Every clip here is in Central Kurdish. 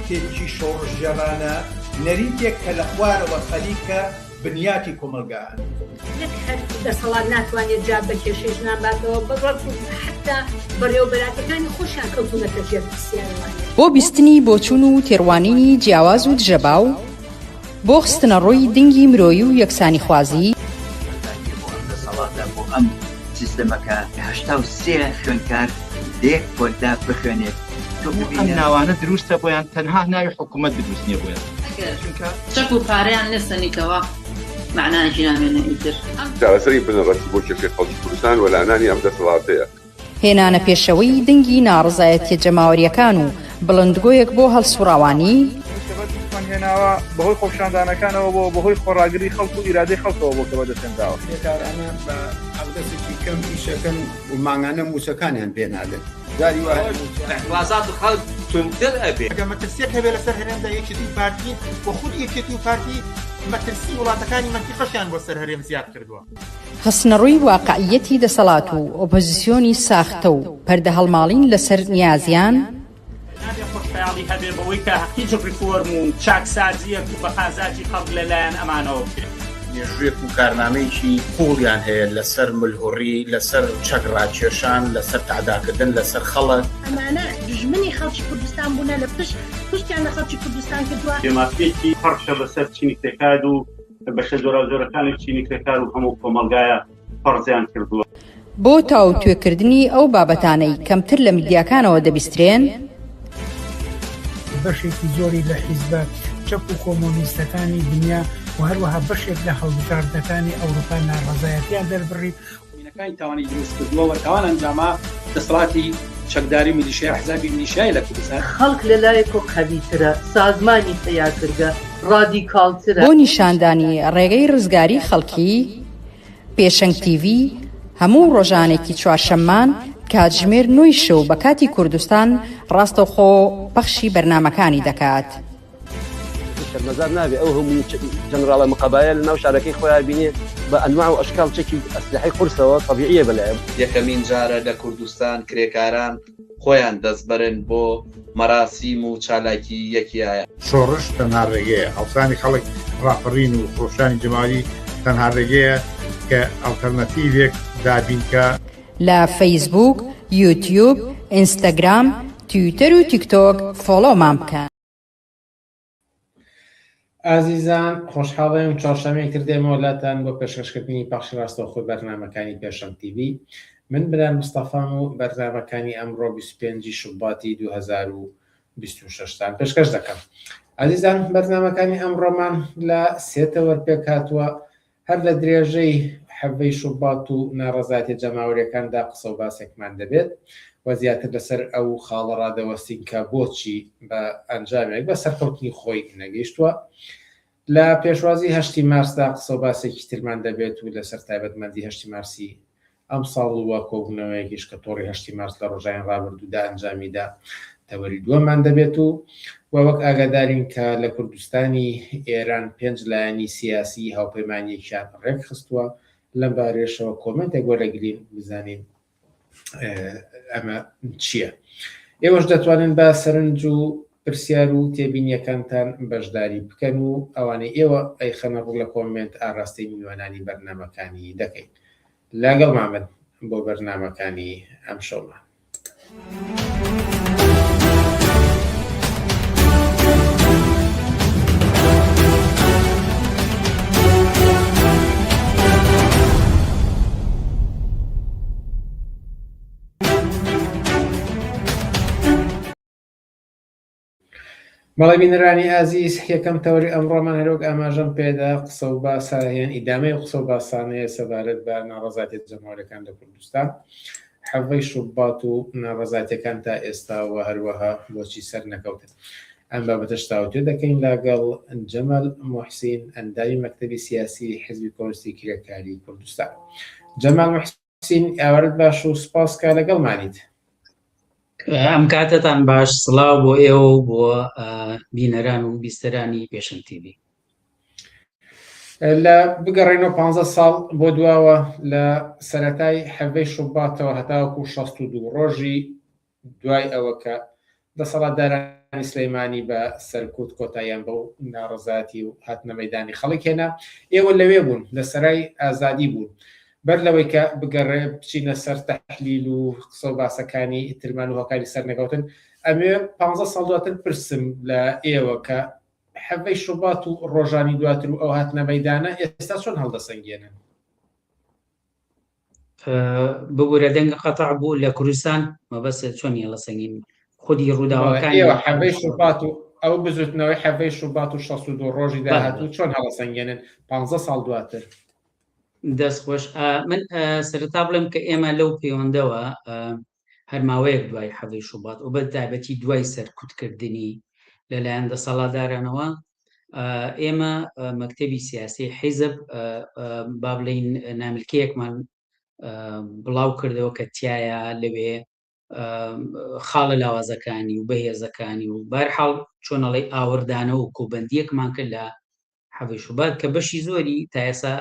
نەریتێکی شۆڕشگێڕانە، نەریتێک کە لە خوارەوە خەریکە بنیاتی کۆمەڵگا ئەنێت. نەک هەر دەسەڵات ناتوانێت جواب بە کێشەی ژنان باتەوە، بەڵکو حەتتا بەڕێوەبەراتەکانی خۆشیان کەوتوونەتە ژێر پرسیارەوانێ. بۆ بیستنی بۆچوون و تێڕوانینی جیاواز و دژەباو، بۆ خستنەڕووی دنگی مرۆیی و یەکسانیخوازی. کۆتاییە بۆ ئەم دەسەڵاتە، بۆ ئەم سیستەمە کە 83 خوێندکار لە یەک پۆلدا بخوێنێت. تۆ هەموو ئەم ببینە. ناوانە دروستە بۆیان تەنها ناوی حکومەت دروست نیە بۆیان. ئەگەر چونکە. چەک و پارەیان نەسەنیتەوە مەعنایەکی نامێنێ ئیتر. چارەسەری بنەڕەتی بۆ کێشەی خەڵکی کوردستان وەلانانی ئەم دەسەڵاتەیە. هێنانە پێشەوەی دەنگی ناڕەزایەتیە جەماوەریەکان و بڵندگۆیەک بۆ هەڵسوڕاوانی. ئەوەی کە بەدەستمان هێناوە بەهۆی خۆپیشاندانەکانەوە بووە، بەهۆی خۆڕاگری خەڵک و ئیرادەی خەڵکەوە بووە کە بەدەستهێنراوە. کرێکارانە بە حەقدەستێکی کەم ئیشەکەن و مانگانە مووچەکانیان پێ نادەن. جاری وا هەیە مووچە. ئیعتڕازات خەڵک توندتر ئەبێ. ئەگەر مەترسیەک هەبێ لەسەر هەرێمدا یەکێتی و پارتین و خودی یەکێتی و پارتی مەترسی وڵاتەکانی مەنتیقەشیان بۆ سەر هەرێم زیاد کردووە. خستنەڕووی واقعییەتی دەسەڵات و ئۆپۆزیسیۆنی ساختە و پەردەهەڵماڵین لەسەر نیازیان. نابێ خۆشخەیاڵی هەبێ بەوەی کە هیچ ڕیفۆرم و چاکسازییەک و بە قازاجی خەڵک لە لایەن ئەمانەوە بکرێ. مێژوویەک و کارنامەیەکی قووڵیان هەیە لەسەر ملهوڕی، لەسەر چەک ڕاکێشان، لەسەر تەعداکردن لەسەر خەڵک. ئەمانە دوژمنی خەڵکی کوردستان بوونە لە پشت پشتیان لە خەڵکی کوردستان کردووە. بێمافییەکی پەڕشە بەسەر چینی کرێکار و بەشە جۆراوجۆرەکانی چینی کرێکار و هەموو کۆمەڵگایە فەرزیان کردووە. بۆ تاوتوێکردنی ئەو بابەتانەی کەمتر لە میدیاکانەوە دەبیسترێن. بەشێکی زۆری لە حیزبە چەپ و کۆمۆنیستەکانی دنیا و هەروەها بەشێک لە هەڵبژاردنەکانی ئەوروپا ناڕەزایەتیان دەربڕی. مینەکانی تاوانی دروست کردووە و تاوان ئەنجاما دەسەڵاتی چەکداری و میلیشیای ئەحزابی میلیشیای لە کوردستان. خەڵک لە لایەکۆ قەویترە، سازمانی پەیا کردگە، ڕادیکاڵترە. بۆ نیشاندانی ڕێگەی ڕزگاری خەڵکی، پێشەنگ تیڤی هەموو ڕۆژانێکی چوارشەممان کاتژمێر نۆی شەو بە کاتی کوردستان ڕاستەوخۆ پەخشی بەرنامەکانی دەکات. شەرمەزار نابێ ئەو هەموو جەنراڵە مقەبایە لە ناو شارەکەی خۆیان بینێ بە ئەنواع و ئەشکال چەکی ئەسلحەی قورسەوە تەبیعیە بەلایە. یەکەمین جارە لە کوردستان کرێکاران خۆیان دەستبەرن بۆ مەراسیم و چالاکی یەکیایە. شۆڕش تەنها ڕێگەیە، هەڵسانی خەڵک، ڕاپەڕین و خرۆشانی جەماوەری تەنها ڕێگەیە کە ئەڵتەرناتیڤێک دابینکا. لە فەیسبووک، یوتیوب، ئینستاگرام، تویتەر و تیکتۆک فۆڵۆمان بکەن. ئازیزان خۆشحاڵیم چوارشەمەی تر دێمەوە لاتان بۆ پێشکەشکردنی پەخشی ڕاستەوخۆی بەرنامەکانی پێشەنگ تیڤی من بران مستەفام و بەرنامەکانی ئەمڕۆ 25 شوباتی 2026 تان پێشکەش دەکەم ئازیزان بەرنامەکانی ئەمڕۆمان لە سێ تەوەر پێکهاتووە هەر لە درێژەی حەڤەی شوبات و ناڕەزایەتیە جەماوەریەکاندا قسە و باسێکمان دەبێت و زیاتر لەسەر ئەو خاڵە ڕادەوەستین کە بۆچی بە ئەنجامێک بە سەرکەوتنی خۆی نەگەیشتووە. لە پێشوازی هەشتی مارسدا قسە و باسێکی ترمان دەبێت و لەسەر تایبەتمەندی هەشتی مارسی ئەمساڵ و کۆبوونەوەیەکیش کە تۆڕی هەشتی مارس لە ڕۆژانی ڕابردوودا ئەنجامیدا تەوەری دووەممان دەبێت و و وەک ئاگادارین کە لە کوردستانی ئێران پێنج لایەنی سیاسی هاوپەیمانیەکیان ڕێکخستووە لەم بارەیەشەوە کۆمێنتێک وەرەگرین بزانین ئەمە چییە؟ ئێوەش دەتوانن بە سەرنج و پرسیار و تێبینیەکانتان بەشداری بکەن و ئەوانەی ئێوە ئەیخەنە ڕوو لە کۆمێنت ئاراستەی میوانانی بەرنامەکانی دەکەین. لەگەڵمان بن بۆ بەرنامەکانی ئەمشەومان. بەڵێ بینەرانی ئازیز یەکەم تەوەری ئەمڕۆمان هەروەک ئاماژەم پێدا قسە و باسە یان ئیدامەی قسە و باسانەیە سەبارەت بە ناڕەزایەتیە جەماوەریەکان لە کوردستان حەڤەی شوبات و ناڕەزایەتیەکان تا ئێستا و هەروەها بۆچی سەر نەکەوتن ئەم بابەتەش تاوتوێ دەکەین لەگەڵ جەمال موحسین ئەندامی مەکتەبی سیاسی حزبی کۆمۆنیستی کرێکاری کوردستان جەمال موحسین ئاوارت باش و سوپاس کە لەگەڵمانیت. ئەم کاتەتان باش سڵاو بۆ ئێوە و بۆ بینەران و بیستەرانی پێشەنگ تیڤی. لە بگەڕێنەوە پ ساڵ بۆ دواوە لە سەتای حەڤەی شوباتەوە هەتاوەکو 62 ڕۆژی دوای ئەوە کە دەسەڵاتدارانی سلەیمانی بە سەرکوت کۆتاییان بەو ناڕەزایەتی و هاتنە مەیدانی خەڵک هێنا. ئێوە لەوێ بوون، لە سەرای ئازادی بوون. بەر لەوەی کە بگەڕێ بچینە سەر تەحلیل و قسە و باسەکانی ترمان و هۆکاری سەرنەکەوتن، ئەمەوێ 15 ساڵ دواتر پرسم لە ئێوە کە حەڤەی شوبات و ڕۆژانی دواتر و ئەو هاتنە مەیدانە ئێستا چۆن هەڵدەسەنگێنن؟ ببورە دەنگ قەتع بوو لە کوردستان مەبەست چۆن هەڵەسەنگین خودی ڕووداوەکان ئێوە حەڤەی شوبات و ئەو بزوتنەوەی حەڤەی شوبات و 62 ڕۆژی داهاتوو چۆن هەڵەسەنگێنن 15 ساڵ دواتر؟ دەست خۆش من سەرەتا بڵێم کە ئێمە لەو پەیوەندەوە هەر ماوەیەک دوای حەڤەی شوبات و بە تایبەتی دوای سەرکوتکردنی لەلایەن دەسەڵاتدارانەوە ئێمە مەکتەبی سیاسی حیزب با بڵین نامیلکەیەکمان بڵاو کردەوە کە تایە لەوێ خاڵە لاوازەکانی و بەهێزەکانی و بارحاڵ چۆنەڵی ئاوردانەوە و کۆبندیەکمان کرد لە حەڤەی شوبات کە بەشی زۆری تا ئێستا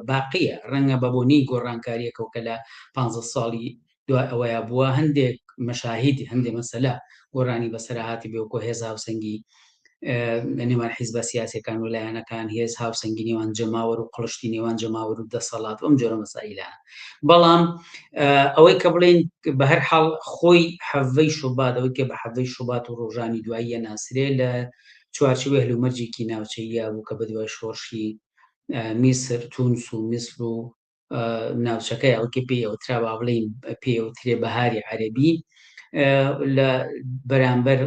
باقیە ڕەنگە بە بۆنەی گۆڕانکاریەکەوە کە لە پ ساڵی دوای ئەوەیە بووە هەندێک مەشاهید هەندێک مەسەلە گۆڕانی بەسەر هاتی بێ وەکۆ هێز هاوسەنگی لە نێوان حیزبە سیاسەکان و لایەنەکان هێز هاوسەنگی نێوان جەماوەر و قڵشتی نێوان جەماوەر و دەسەڵات ئەم جۆرە مەسائیلانە بەڵام ئەوەی کە بڵێن بە هەر حاڵ خۆی حەڤەی شوبات ئەوەی کە بە حەڤەی شوبات و ڕۆژانی دواییە ناسرێ لە چوارچێوەی هەلومەرجێکی ناوچەییا بوو کە بەدوای شۆڕشی میسر، تونس و میسر و ناوچەکەی ئەوکە پێی ئەوترا با بڵێین پێی ئەوترێ بەهاری عەرەبی لە بەرامبەر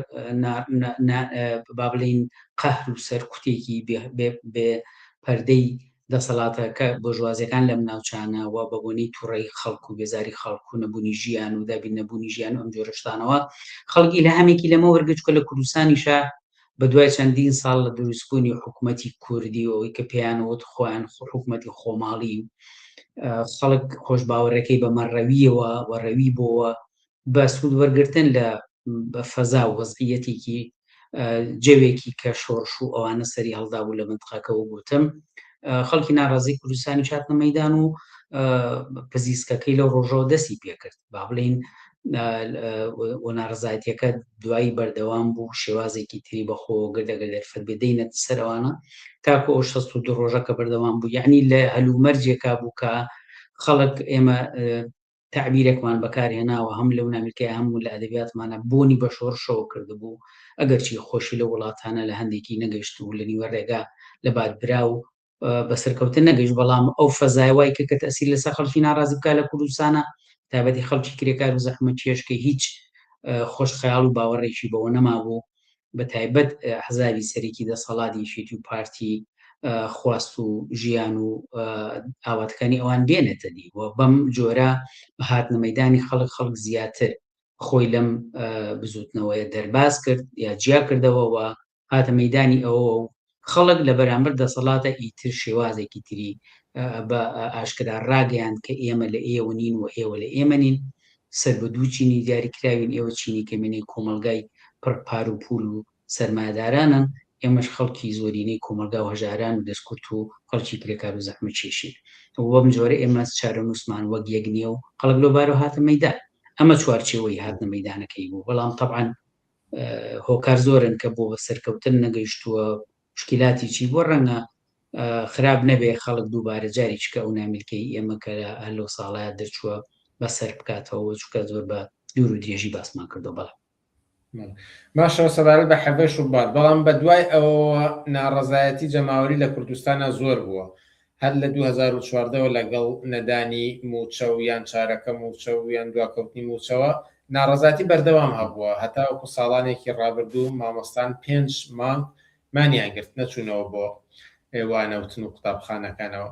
با بڵێین قەهر و سەرکوتێکی بێ پەردەی دەسەڵاتەکە بۆرژوازیەکان لەم ناوچانە و بە بۆنەی توڕەیی خەڵک و بێزاری خەڵک و نەبوونی ژیان و دابین نەبوونی ژیان و ئەم جۆرە شتانەوە خەڵک ئیلهامێکی لەمە وەرگرت چونکە لە کوردستانیشا بە دوای چەندین ساڵ لە دروستبوونی حکوومەتی کوردی و ئەوەی کە پێیان وت خۆیان حکوومەتی خۆماڵی خەڵک خۆشباوەڕەکەی بەمە ڕەویەوە و ڕەوی بۆوە بە سوود وەرگرتن لە فەزا و وەزعیەتێکی جەوێکی کە شۆڕش و ئەوانە سەری هەڵدا بوو لە منتقەکەوە گوتم خەڵکی ناڕازی کوردستانی هاتنە مەدان و پزیسکەکەی لەو ڕۆژەوە دەستی پێکرد با بڵین و ناڕزایەتەکە دوایی بەردەوام بوو شێوازێکی تری بەخۆ گردەگە دەرفەت بێ دەینەت سەرەوانە تاکو ئەو 62 ڕۆژە کە بەردەوام بوو یعنی لە هەلومەرجێکا بوو کە خەڵک ئێمە تەعبیرێکمان بەکارهێناوە هەم لەو نامیلکەیە هەم لە ئەدەبیاتمانە بۆنی بە شۆڕشەوە کردبوو ئەگەرچی خۆشی لەو وڵاتانە لە هەندێکی نەگەیشت و لە نیوە ڕێگا لە باد برا و بە سەرکەوتن نەگەیشت بەڵام ئەو فەزای وای کرد کە تەسیر لەسەر خەڵکی ناڕازی بکات لە کوردستانە تایبەتی خەڵکی کرێکار و زەحمەتکێش کە هیچ خۆش خەیاڵ و باوەڕێکی بەوە نەمابوو بە تایبەت ئەحزابی سەرەکی دەسەڵات یەکێتی و پارتی خواست و ژیان و ئاواتەکانی ئەوان بێنێتە دی و بەم جۆرە بە هاتنە مەدانی خەڵک خەڵک زیاتر خۆی لەم بزوتنەوەیە دەرباز کرد یا جیا کردەوە و هاتە مەدانی ئەوە و خەڵک لە بەرامبەر دەسەڵاتە ئیتر شێوازێکی تری بە ئاشکرا ڕاگەیاند کە ئێمە لە ئێوە نین و ئێوە لە ئێمە نین سەر بە دوو چینی دیاریکراوین، ئێوە چینی کەمینەی کۆمەڵگای پڕ پار و پوول و سەرمایەدارانن، ئێمەش خەڵکی زۆرینەی کۆمەڵگا و هەژاران و دەستکورت و خەڵکی کرێکار و زەحمەتکێشین و بەم جۆرە ئێمە چارەنووسمان وەک یەک نییە و خەڵک لەو بارەوە هاتە مەیدان. ئەمە چوارچێوەی هاتنە مەیدانەکەی بوو، بەڵام تەبعەن هۆکار زۆرن کە بۆ بە سەرکەوتن نەگەیشتووە، موشکیلاتی چی بووە، ڕەنگە خراپ نەبێ خەڵک دووبارە جارێکی کە ئەو نامیلکەی ئێمە کە هەر لەو ساڵەیا دەرچووە بەسەر بکاتەوە چونکە زۆر بە دوور و درێژی باسمان کردو بەڵێ. باشە سەبارەت بە حەڤەی شوبات بەڵام بە دوای ئەوەوە ناڕەزایەتی جەماوەری لە کوردستانا زۆر بووە هەر لە 2014 وە لەگەڵ نەدانی مووچە و یان چارەکە مووچە و یان دواکەوتنی مووچەوە ناڕەزاتی بەردەوام هەبووە هەتاوەکو ساڵانێکی ڕابردوو مامۆستان پێنج مانگ مانیان گرت نەچوونەوە بۆ وانەوتن و قوتابخانەکانەوە.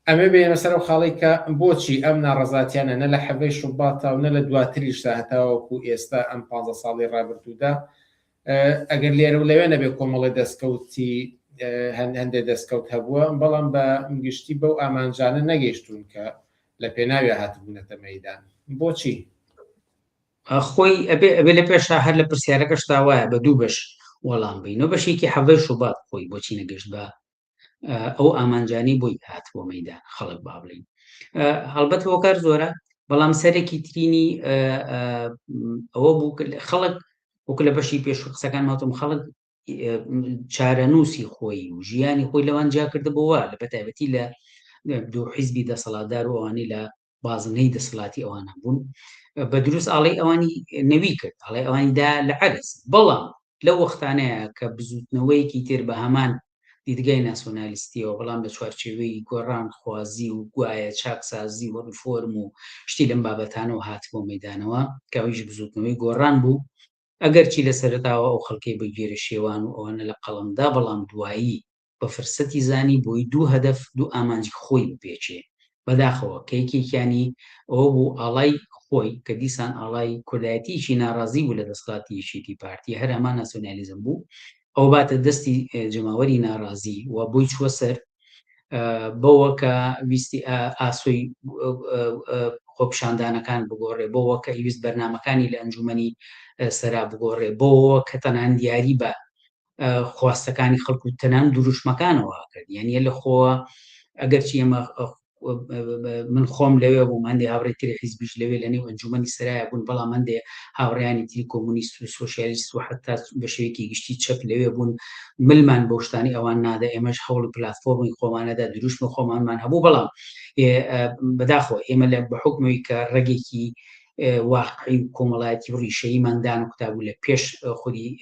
ئەمێ بێنە سەر ئەو خاڵەی کە بۆچی ئەم ناڕەزاتیانە نە لە حەڤەی شوباتا و نە لە دواتریشدا هەتاوەکو ئێستا ئەم پانزە ساڵی ڕابردوودا ئەگەر لێرە و لەوێ نەبێ کۆمەڵی دەستکەوتی هەندێ دەستکەوت هەبووە بەڵام بە گشتی بەو ئامانجانە نەگەیشتوون کە لە پێناویا هاتبوونەتە مەیدان. بۆچی؟ خۆی ئەبێ ئەبێ لە پێشا هەر لە پرسیارەکەشتا وایە بە دوو بەش وەڵام بینەوە بەشێکی حەڤەی شوبات خۆی بۆچی نەگەشت بە ئەو ئامانجانی بۆی هات بۆ مەدان خەڵک با بڵین هەڵبەت هۆکار زۆرە بەڵام سەرەکی ترینی ئەوە بوو خەڵک وەکو لە بەشی پێشوو قسەکان ماتم خەڵک چارەنووسی خۆی و ژیانی خۆی لەوان جیا کردبووە لە بەتایبەتی لە دوو حیزبی دەسەڵاتدار و ئەوانەی لە بازنەی دەسەڵاتی ئەوانە بوون بە دروست ئاڵی ئەوانی نەوی کرد ئاڵی ئەوانی دا لە عەرز بەڵام لەو وەختانەیە کە بزوتنەوەیەکی تر بە هەمان دیدگای ناسۆنالیستیەوە بەڵام لە چوارچێوەی گۆڕان خوازی و گوایە چاکسازی و ڕیفۆرم و شتی لەم بابەتانەوە هاتبووە مەیدانەوە کە ئەویش بزوتنەوەی گۆڕان بوو ئەگەرچی لە سەرەتاوە ئەو خەڵکەی بە گوێرە شێوان و ئەوانە لە قەڵەمدا بەڵام دوایی بە فرسەتی زانی بۆی دوو هەدەف دوو ئامانجی خۆی بپێکێ بەداخەوە کە یەکێکیانی ئەوە بوو ئاڵای خۆی کە دیسان ئاڵای کوردایەتیی ناڕازی بوو لە دەسەڵاتی یەکێتی پارتی هەر هەمان ناسیۆنالیزم بوو ئەو باتە دەستی جەماوەری ناڕازی و بۆی چووە سەر بەوە کە ویستی ئاسۆی خۆپیشاندانەکان بگۆڕێ بۆوە کە ئیویست بەرنمەکانی لە ئەنجومەنی سەرا بگۆڕێ بۆوە کە تەنان دیاری بە خواستەکانی خەڵک و تەنان دروشمەکانەوە کرد یعنی لە خۆوە ئەگەرچی ئێمە من خۆم لەوێ بووم هەندێ هاوڕێی تری حیزبیش لەوێ لە نێو ئەنجومەنی سەرایە بوون بەڵام هەندێ هاوڕێیانی تری کۆمۆنیست و سۆسیالیست و حتا بە شێوەیەکی گشتی چەپ لەوێ بوون ملمان بەو شتانی ئەوان نادا ئێمەش هەوڵی پلاتفۆرمی خۆمانەدا دروشمی خۆمانمان هەبوو بەڵام بەداخەوە ئێمە لە بە حوکمەوەی کە ڕەگێکی واقعی و کۆمەڵایەتی و ڕیشەییمان دانکوتابوو لە پێش خودی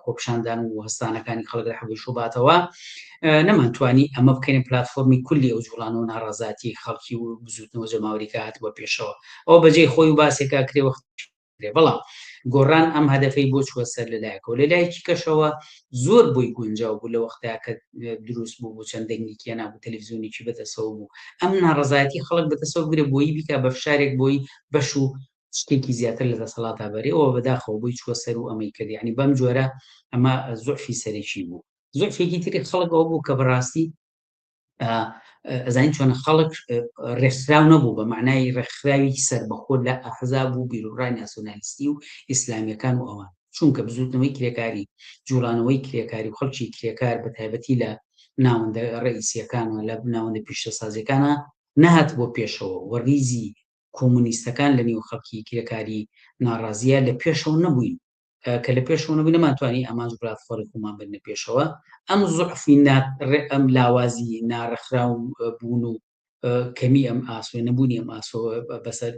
خۆپیشاندان و هەستانەکانی خەڵک لە حەوی شوباتەوە نەمانتوانی ئەمە بکەینە پلاتفۆرمی کولی ئەو جوڵانەوە ناڕەزایەتی خەڵکی و بزوتنەوە جەماوەریکە هاتبووە پێشەوە ئەوە بەجێی خۆی و باسێکا کرێ وەخت بەڵام گۆڕان ئەم هەدەفەی بۆ چووە سەر لەلایەکەوە لە لایەکی کەشەوە زۆر بۆی گونجاو بوو لە وەختە کە دروست بوو بوو چەند دەنگێکی نابوو تەلەڤزیۆنێکی بەدەسەوە بوو ئەم ناڕەزایەتی خەڵک بەدەسەوە بگرێ بۆی بیکا بە فشارێک بۆی بەش و شتێکی زیاتر لە دەسەڵاتا بەرێ ئەوە بەداخەوە بۆی چووە سەر و ئەمەی کرد یعنی بەم جۆرە ئەمە زوعفی سەرەکی بوو زوعفێکی تری خەڵک ئەوە بوو کە بەڕاستی ئەزانین چۆن خەڵک ڕێکخراو نەبوو بە معنای ڕێکخراوی سەربەخۆ لە ئەحزاب و بیروڕای ناسیۆنالیستی و ئیسلامیەکان و ئەوان چونکە بزوتنەوەی کرێکاری جوڵانەوەی کرێکاری و خەڵکی کرێکار بە تایبەتی لە ناوەندە ڕئیسیەکان و لە ناوەندە پیشەسازیەکانە نەهات بۆ پێشەوە و ڕیزی کۆمۆنیستەکان لە نێو خەڵکی کرێکاری ناڕازیە لە پێشەوە نەبووین کە لە پێشەوە نەبوو نەمانتوانی ئامانج و پلاتفۆرمی خۆمان بەرنە پێشەوە ئەم زوعفی ئەم لاوازی ناڕێکخراو بوون و کەمی ئەم ئاسۆ نەبوونی ئەم ئاسۆ بەسەر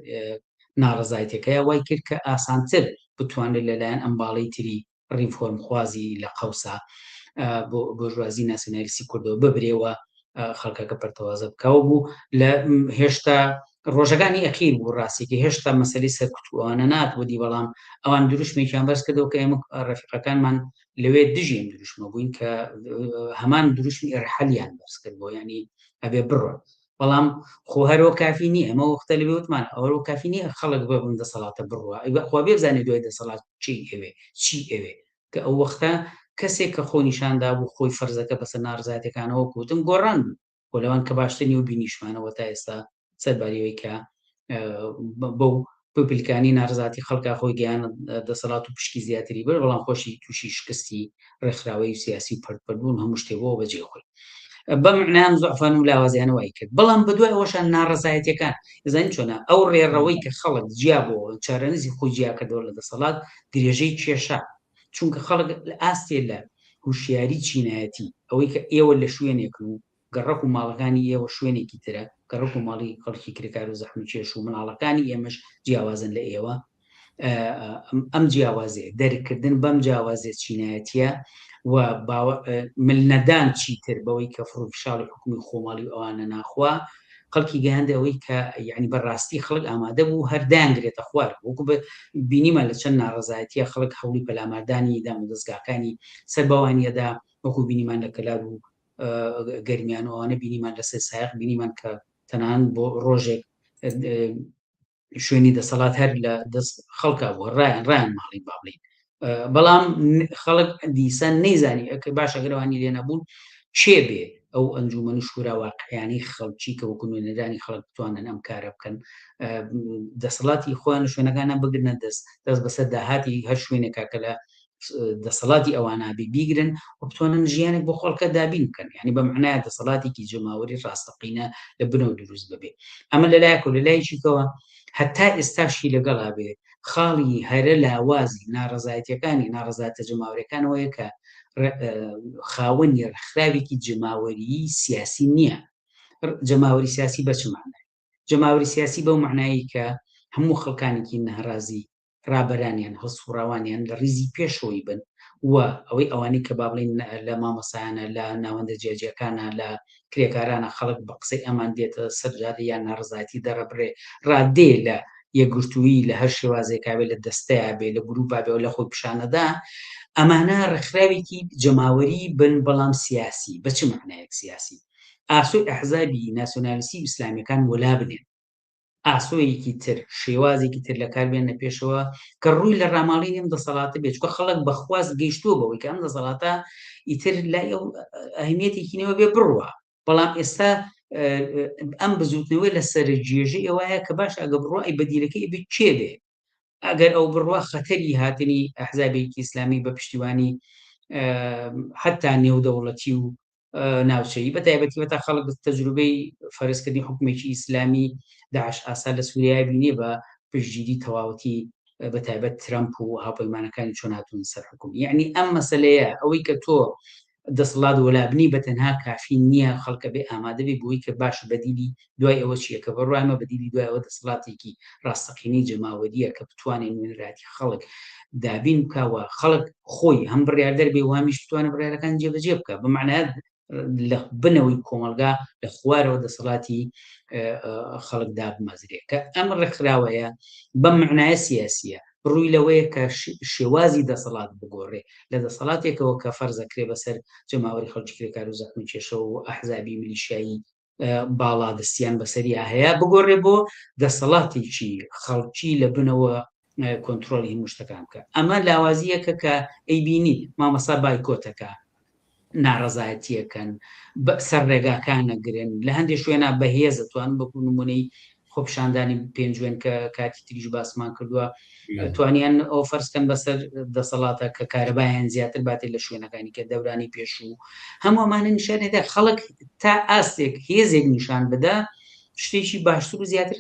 ناڕەزایەتەکەی وای کرد کە ئاسانتر بتوانێت لەلایەن ئەم باڵی تری ڕیفۆرمخوازی لە قەوسا بۆ بۆرژوازی ناسیۆنالیستی کوردەوە ببرێوە خەڵکەکە پەرتەوازە بکەوە بوو لە هێشتا ڕۆژەکانی ئەخیر بوو ڕاستێکی هێشتا مەسەلی سەرکوتوانە نات بۆ دی بەڵام ئەوان دروشمێکیان بەرز کردەوە کە ئێمە ڕەفیقەکانمان لەوێ دژی ئەم دروشمە بووین کە هەمان دروشمی ئێرحەلیان بەرز کردەوە ینی ئەبێ بڕۆن بەڵام خۆ هەرۆ کافی نییە ئەمە وەختە لەوێ وتمان ئەوەرۆ کافی نییە خەڵک ببن دەسەڵاتە بڕوە خوا بێ بزانێ دوای دەسەڵات چی ئەوێ چی ئەوێ کە ئەو وەختە کەسێک کە خۆ نیشان دابوو خۆی فەرزەکە بەسەر ناڕزایەتەکانەوە کوتم گۆڕان بوو خۆ لەوان کە باشتر نیە و بینیشمانەوە تا ئێستا سەرباریەوەی کە بەو پپلکانی نارزاتی خەڵکا خۆی گەیان دەسەڵات و پشکی زیاتری بر بەڵام خۆشی تووشی شکستی ڕێکخراوەی و سیاسی و پەرپەربوون هەموو شتێ بۆ بەجێ خۆی بەم معنام زعفان و لاوازیانە وای کرد بەڵام بەدوای ئەوەشان ناڕەزایەتەکان زانین چۆنە ئەو ڕێڕەوەی کە خەڵک جیا بۆ چارەنووسی خۆی جیا کردەوە لە دەسەڵات درێژەی کێشا چونکە خەڵک لە ئاستێ لە هوشیاری چینایەتی ئەوەی کە ئێوە لە شوێنێکن و گەڕەک و ماڵەکانی ئێوە شوێنێکی ترە، گەڕەک و ماڵی خەڵکی کرێکار و زەحمەتکێش و مناڵەکانی ئێمەش جیاوازن لە ئێوە، ئەم جیاوازیە، دەرککردن بەم جیاوازیە چینایەتیە و ملنەدان چیتر بەوەی کە فڕوفیشاڵی حکومی خۆماڵی و ئەوانە ناخوا، خەڵکی گەیاندە ئەوەی کە یعنی بەڕاستی خەڵک ئامادە بوو هەر دایانگرێتە خوار وەکو بینیمان لە چەند ناڕەزایەتیە خەڵک هەوڵی پەلاماردانی دامودەزگاکانی سەر بەوانیەدا وەکو بینیمان لە کەلار و گەرمیان و ئەوانە بینیمان لەسەر سایق بینیمان کە تەنان بۆ ڕۆژێک شوێنی دەسەڵات هەر لە دەست خەڵکا بووە ڕایان ڕایان ماڵی با بڵین بەڵام خەڵک دیسان نەیزانی ئەکە باشە گەرەوانی لێ نەبوون چێ بێ ئەو ئەنجومەن و شورا واقعیانی خەڵکی کە وەکو نوێنەرانی خەڵک بتوانن ئەم کارە بکەن دەسەڵاتی خۆیان لە شوێنەکانە بگرنە دەست دەست بەسەر داهاتی هەر شوێنێکا کە لە دەسەڵاتی ئەوانە بی بیگرن و بتوانن ژیانێک بۆ خەڵکە دابین بکەن یعنی بە معنای دەسەڵاتێکی جەماوەری ڕاستەقینە لە بنەوە دروست ببێ ئەمە لەلایەک و لەلایەکیکەوە هەتا ئێستاشی لەگەڵا بێ. خاڵی هەرە لاوازی ناڕەزایەتیەکانی ناڕەزاتە جەماوەریەکانەوەیە کە خاوەنی ڕێکخراوێکی جەماوەریی سیاسی نییە. جەماوەری سیاسی بە چ مانای؟ جەماوەری سیاسی بەو مەعنایەی کە هەموو خەڵکانێکی ناڕازی ڕابەرانیان هەڵسوڕاوانیان لە ڕیزی پێشەوەی بن و ئەوەی ئەوانەی کە با بڵێین لە مامۆستایانە لە ناوەندە جیاجیاکانە لە کرێکارانە خەڵک بە قسەی ئەمان دێتە سەر جادە یان ناڕەزایەتی دەڕبرێ ڕادێ لە یەکگرتوویی لە هەر شێوازێکا بێ لە دەستەیا بێ لە گروپا بێ و لە خۆپیشانەدا ئەمانە ڕێکخراوێکی جەماوەری بن بەڵام سیاسی بە چ مەعنایەک سیاسی ئاسۆی ئەحزابی ناسیۆنالیستی و ئیسلامیەکان وەلا بنێن ئاسۆیەکی تر شێوازێکی تر لە کار بێنە پێشەوە کە ڕووی لە ڕاماڵینی ئەم دەسەڵاتە بێت چونکە خەڵک بەخواست گەیشتووە بەوەی کە ئەم دەسەڵاتە ئیتر لای ئەو ئەهمیەتێکی نەوە بێ بڕوا بەڵام ئێستا ئەم بزوتنەوەی لە سەر جێژەی ئەوایە کە باش ئەگە بڕوا ئەی بەدیلەکەی بێ کێ بێ ئەگەر ئەو بڕوا خەتەری هاتنی ئەحزابێکی ئیسلامی بە پشتیوانی حتا نێودەوڵەتی و ناوچەیی بە تایبەتی وەتا خەڵک تەجروبەی فەرزکردنی حکومێکی ئیسلامی داعش ئاسا لە سووریای بینێ بە پشتگیری تەواوەتی بە تایبەت ترەمپ و هاوپەیمانەکانی چۆن هاتوون سەر حکوم یعنی ئەم مەسلەیە ئەوەی کە تۆ دەسەڵات وەلابنی بە تەنها کافی نییە خەڵکە بێ ئامادە بێ بۆی کە باش بەدیلی دوای ئەوە چییە کە بڕوایمە بەدیلی دوای ئەوە دەسەڵاتێکی ڕاستەقینەی جەماوەریە کە بتوانێت نوێنەرایەتی خەڵک دابین بکا و خەڵک خۆی هەم بڕیاردەر بێ و هەمیش بتوانێت بڕیارەکان جێبەجێ بکا بە معنای لە بنەوەی کۆمەڵگا لە خوارەوە دەسەڵاتی خەڵک دابمەزرێ کە ئەم ڕێکخراوەیە بەم معنایە سیاسیە ڕووی لەوەیە کە شێوازی دەسەڵات بگۆڕێ لە دەسەڵاتێکەوە کە فەرزەکرێ بەسەر جەماوەری خەڵکی کرێکار و زەحمەتکێشەوە و ئەحزابی میلیشیایی باڵادەستیان بەسەریا هەیە بگۆڕێ بۆ دەسەڵاتێکی خەڵکی لە بنەوە کۆنتترۆلی هەموو شتەکان بکە ئەمە لاوازیەکە کە ئەیبینی مامەسا بایکۆتەکە ناڕەزایەتیەکەن سەر ڕێگاکان نەگرن لە هەندێک شوێنە بەهێزە توان بەکو نمونەی خۆپیشاندانی پێنجوێن کە کاتی تریش باسمان کردووە توانیان ئەو فەرزکەن بەسەر دەسەڵاتە کە کارەبایان زیاتر باتێت لە شوێنەکانی کە دەورانی پێشوو هەموو ئەمانە نیشانێدا خەڵک تا ئاستێک هێزێک نیشان بدا شتێکی باشتر و زیاتر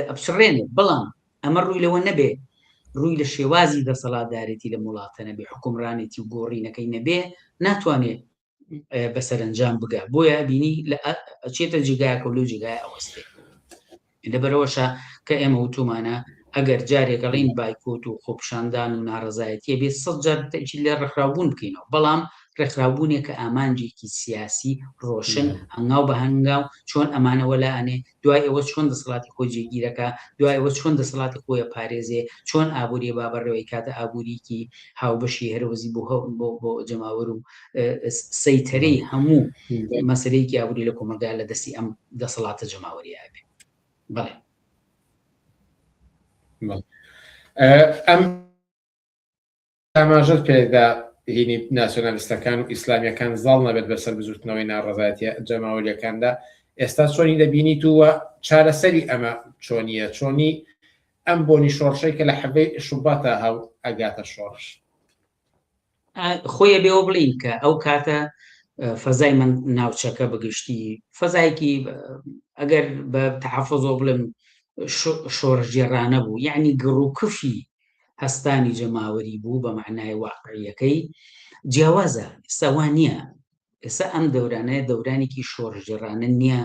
ئەپچڕێنێ بەڵام ئەمە ڕووی لەوە نەبێ ڕووی لە شێوازی دەسەڵاتدارێتی لە وڵاتە نەبێ حکومڕانێتی و گۆڕینەکەی نەبێ ناتوانێت بە سەرنجام بگا بۆیە بینی لە ئەچێتە جێگایەکە و لەو جێگای ئەوەستێ لەبەرەوەشە کە ئێمە وتومانە ئەگەر جارێک ئەڵین بایکۆت و خۆپشاندان و ناڕەزایەتیە بێت سە جار تەئکید لە ڕێکخراوبوون بکەینەوە بەڵام ڕێکخراوبوونێک کە ئامانجێکی سیاسی ڕۆشن هەنگاو بە هەنگاو چۆن ئەمانە وەلا ئەنێ دوای ئەوە چۆن دەسەڵاتی خۆی جێگیرەکا، دوای ئەوە چۆن دەسەڵاتی خۆی ئەپارێزێ، چۆن ئابووریە با بەڕێوەی کاتە ئابووریکی هاوبەشی هەرەوەزی بۆ بۆ بۆ جەماوەر و سەیتەرەی هەموو مەسەلەیەکی ئابووری لە کۆمەڵگا لە دەستی ئەم دەسەڵاتە جەماوەریە ئەبێ. بەڵێ. ئەم ئاماژەت پێدا هینی ناسیۆنالیستەکان و ئیسلامیەکان زاڵ نەبێت بەسەر بزوتنەوەی ناڕەزایەتیە جەماوەریەکاندا ئێستا چۆنی دەبینیت و چارەسەری ئەمە چۆنیە چۆنی ئەم بۆنی شۆڕشەی کە لە حەڤەی شوباتا هاو ئەگاتە شۆڕش؟ خۆی بێەوە بڵین کە ئەو کاتە فەزای من ناوچەکە بەگشتی فەزایەکی ئەگەر بە تحفظۆ بڵێم شۆڕشگێڕانە بوو یعنی گڕوکفی هەستانی جەماوەری بوو بە مەعنای واقعیەکەی جیاوازە ئێستا وا نییە ئێستا ئەم دەورانەیە دەورانێکی شۆڕشگێڕانە نییە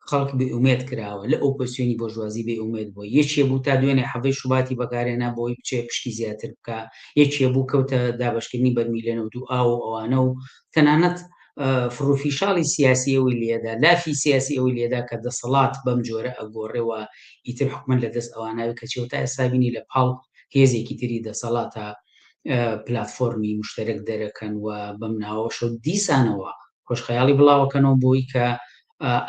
خەڵک بێ ئومێد کراوە لە ئۆپۆزیسیۆنی بۆرژوازی بێ ئومێد بووە یەکێ بوو تا دوێنێ حەڤەی شوباتی بەکارێنا بۆی بچێ پشکی زیاتر بکە یەکێ بوو کەوتە دابەشکردنی بەرمیلە نەوت و ئاو و ئەوانە و تەنانەت فڕوفیشاڵی سیاسی ئەوەی لێدا لافی سیاسی ئەوەی لێدا کە دەسەڵات بەم جۆرە ئەگۆڕێەوە ئیتر حکومەت لە دەست ئەواناوی کەچی تا ئێستا بینی لە پاڵ هێزێکی تری دەسەڵاتە پلتفۆرمی مشتەرەک دەرەکەن و بەم ناوەشە دیسانەوە خۆشخەیاڵی بڵاوەکەنەوە بۆی کە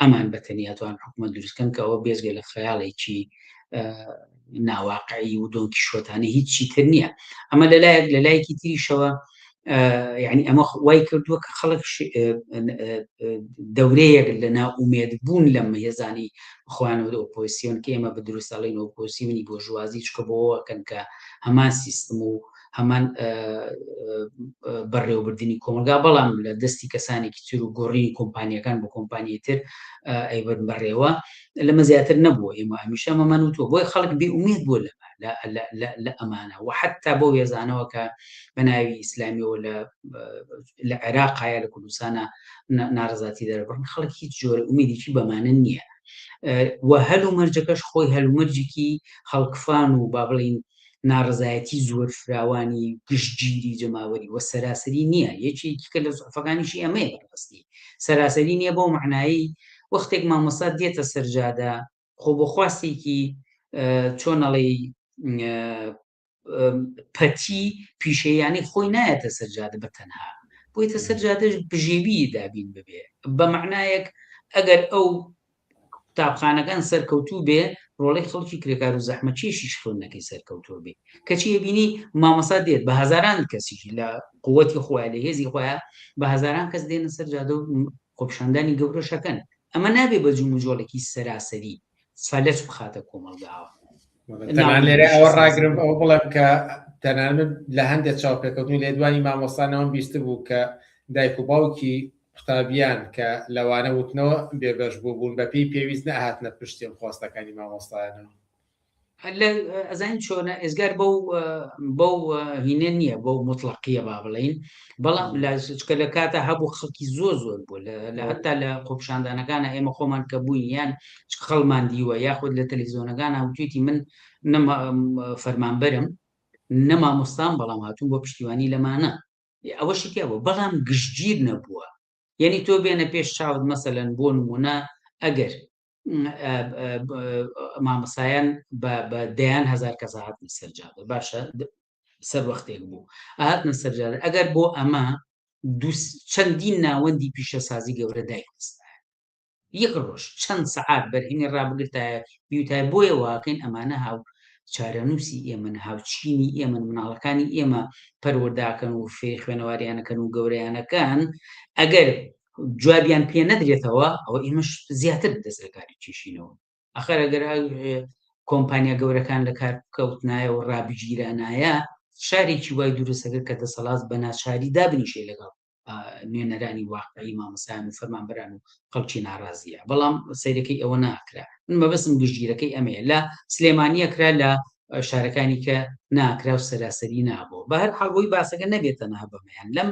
ئەمان بە تەنیا توان حکومەت دروستکەن کە ئەوە بێجگە لە خەیاڵێکی ناواقعی و دۆنکیشۆتانە هیچی تر نییە ئەمە لەلایەک لە لایەکی تریشەوە یعنی ئەمە وای کردووە کە خەڵک دەورەیەک لە نائومێد بوون لەم هێزانی خۆیانەوە ئۆپۆزیسیۆن کە ئێمە بە دروست ئەڵێین ئۆپۆزیسیۆنی بۆرژوازی چکە بۆوەکەن کە هەمان سیستم و هەمان بەڕێوەبردنی کۆمەلگا بەڵام لە دەستی کەسانێکی تر و گۆڕینی کۆمپانیەکان بۆ کۆمپانیای تر ئەیبرد بەڕێوە لەمە زیاتر نەبووە ئێمە هەمیشە ئەمەمان وتووە بۆیە خەڵک بێ ئومێد بووە لەمە لە ئەمانە و حتا بۆ هێزانەوە کە بە ناوی ئیسلامیەوە لە لە عێراقایە لە کوردستانە ناڕزاتی دەربڕن خەڵک هیچ جۆرە ئومێدێکی بەمانە نییە و هەلومەرجەکەش خۆی هەلومەرجێکی هەڵکفان و با بڵین ناڕزایەتی زۆر فراوانی گشتگیری جەماوەری و سەراسەری نییە یەکێکی کە لە زعفەکانیشی ئەمەیە بەڕاستی سەراسەری نییە بەو مەعنایی وەختێک مامۆستا دێتە سەرجادە خۆ بۆ خواستێکی چۆن ئەڵێی پەتی پیشەیانی خۆی نایەتە سەرجادە بە تەنها بۆیتە سەرجادەش بژێوی دابین ببێ بە معنایەک ئەگەر ئەو قوتابخانەکان سەرکەوتوو بێ ڕۆڵی خەڵکی کرێکار و زەحمەتکێشیش خوێندنەکەی سەرکەوتوو بێ کەچی ئەبینی مامۆستا دێت بە هەزاران کەسیش لە قوتی خۆیان لە هێزی خۆیان بە هەزاران کەس دێنە سەر جادە و خۆپیشاندانی گەورەشەکەن ئەمە نابێ بە جموجۆڵێکی سەراسەری فەلەج بخاتە کۆمەڵگاوە. تەنان لێرە ئەوە ڕاگرم ئەوە بڵێم کە تەنانەت لە هەندێک چاوپێکەوتن لێدوانی مامۆستانەوەم بیست بوو کە دایک و باوکی قوتابیان کە لەوانە وتنەوە بێبەش بوو بوون بە پێی پێویست نەهاتنە پشتی خواستەکانی مامۆستایانەوە. ئەزانین چۆنە ئێزگار بەو بەو هینە نییە بەو مطلقیە با بڵین بەڵام لە چکە لە کاتە هەبوو خەڵکی زۆر زۆر بوو لە هەتا لە خۆپشاندانەکانە ئێمە خۆمان کە بووین یان خەڵمان دیوە یاخود لە تەلەڤزیۆنەکان وتویتی من نەما فەرمانبەرم نە مامۆستام بەڵام هاتوون بۆ پشتیوانی لەمانە ئەوەشی تیا بوو بەڵام گشتگیر نەبووە یعنی تۆ بێنە پێش چاوت مەسەلەن بۆ نمونە ئەگەر مامۆستایان بە دەیان هەزار کەس هاتنە سەر جادە باشە سەر وەختێک بوو هاتنە سەر جادە ئەگەر بۆ ئەمە چەندین ناوەندی پیشەسازی گەورە دایخستایە یەک ڕۆژ چەند سەعات بەرهەمی ڕابگرتایە بیوتایە بۆیە واکەین ئەمانە هاو چارەنووسی ئێمەن هاوچینی ئێمەن مناڵەکانی ئێمە پەروەرداکەن و فێری خوێنەواریانەکەن و گەورەیانەکان ئەگەر جوابیان پێ نەدرێتەوە ئەوە ئێمەش زیاتر دەست لە کاری کێشینەوە ئەخەر ئەگەر کۆمپانیا گەورەکان لە کار بکەوتنایە و ڕابگیرانایە فشارێکی وای دروستەکە کە دەسەڵات بە ناچاری دابنیشێ لەگەڵ نوێنەرانی واقعی مامۆستایان و فەرمانبەران و خەڵکی ناڕازیە بەڵام سەیرەکەی ئەوە ناکرا من مەبەستم گشتگیرەکەی ئەمەیە لە سلێمانیە کرا لە شارەکانی کە ناکرا و سەراسەری نابوو بە هەر حاڵ بۆی باسەکە نەبێت تەنها بەمەیان لەم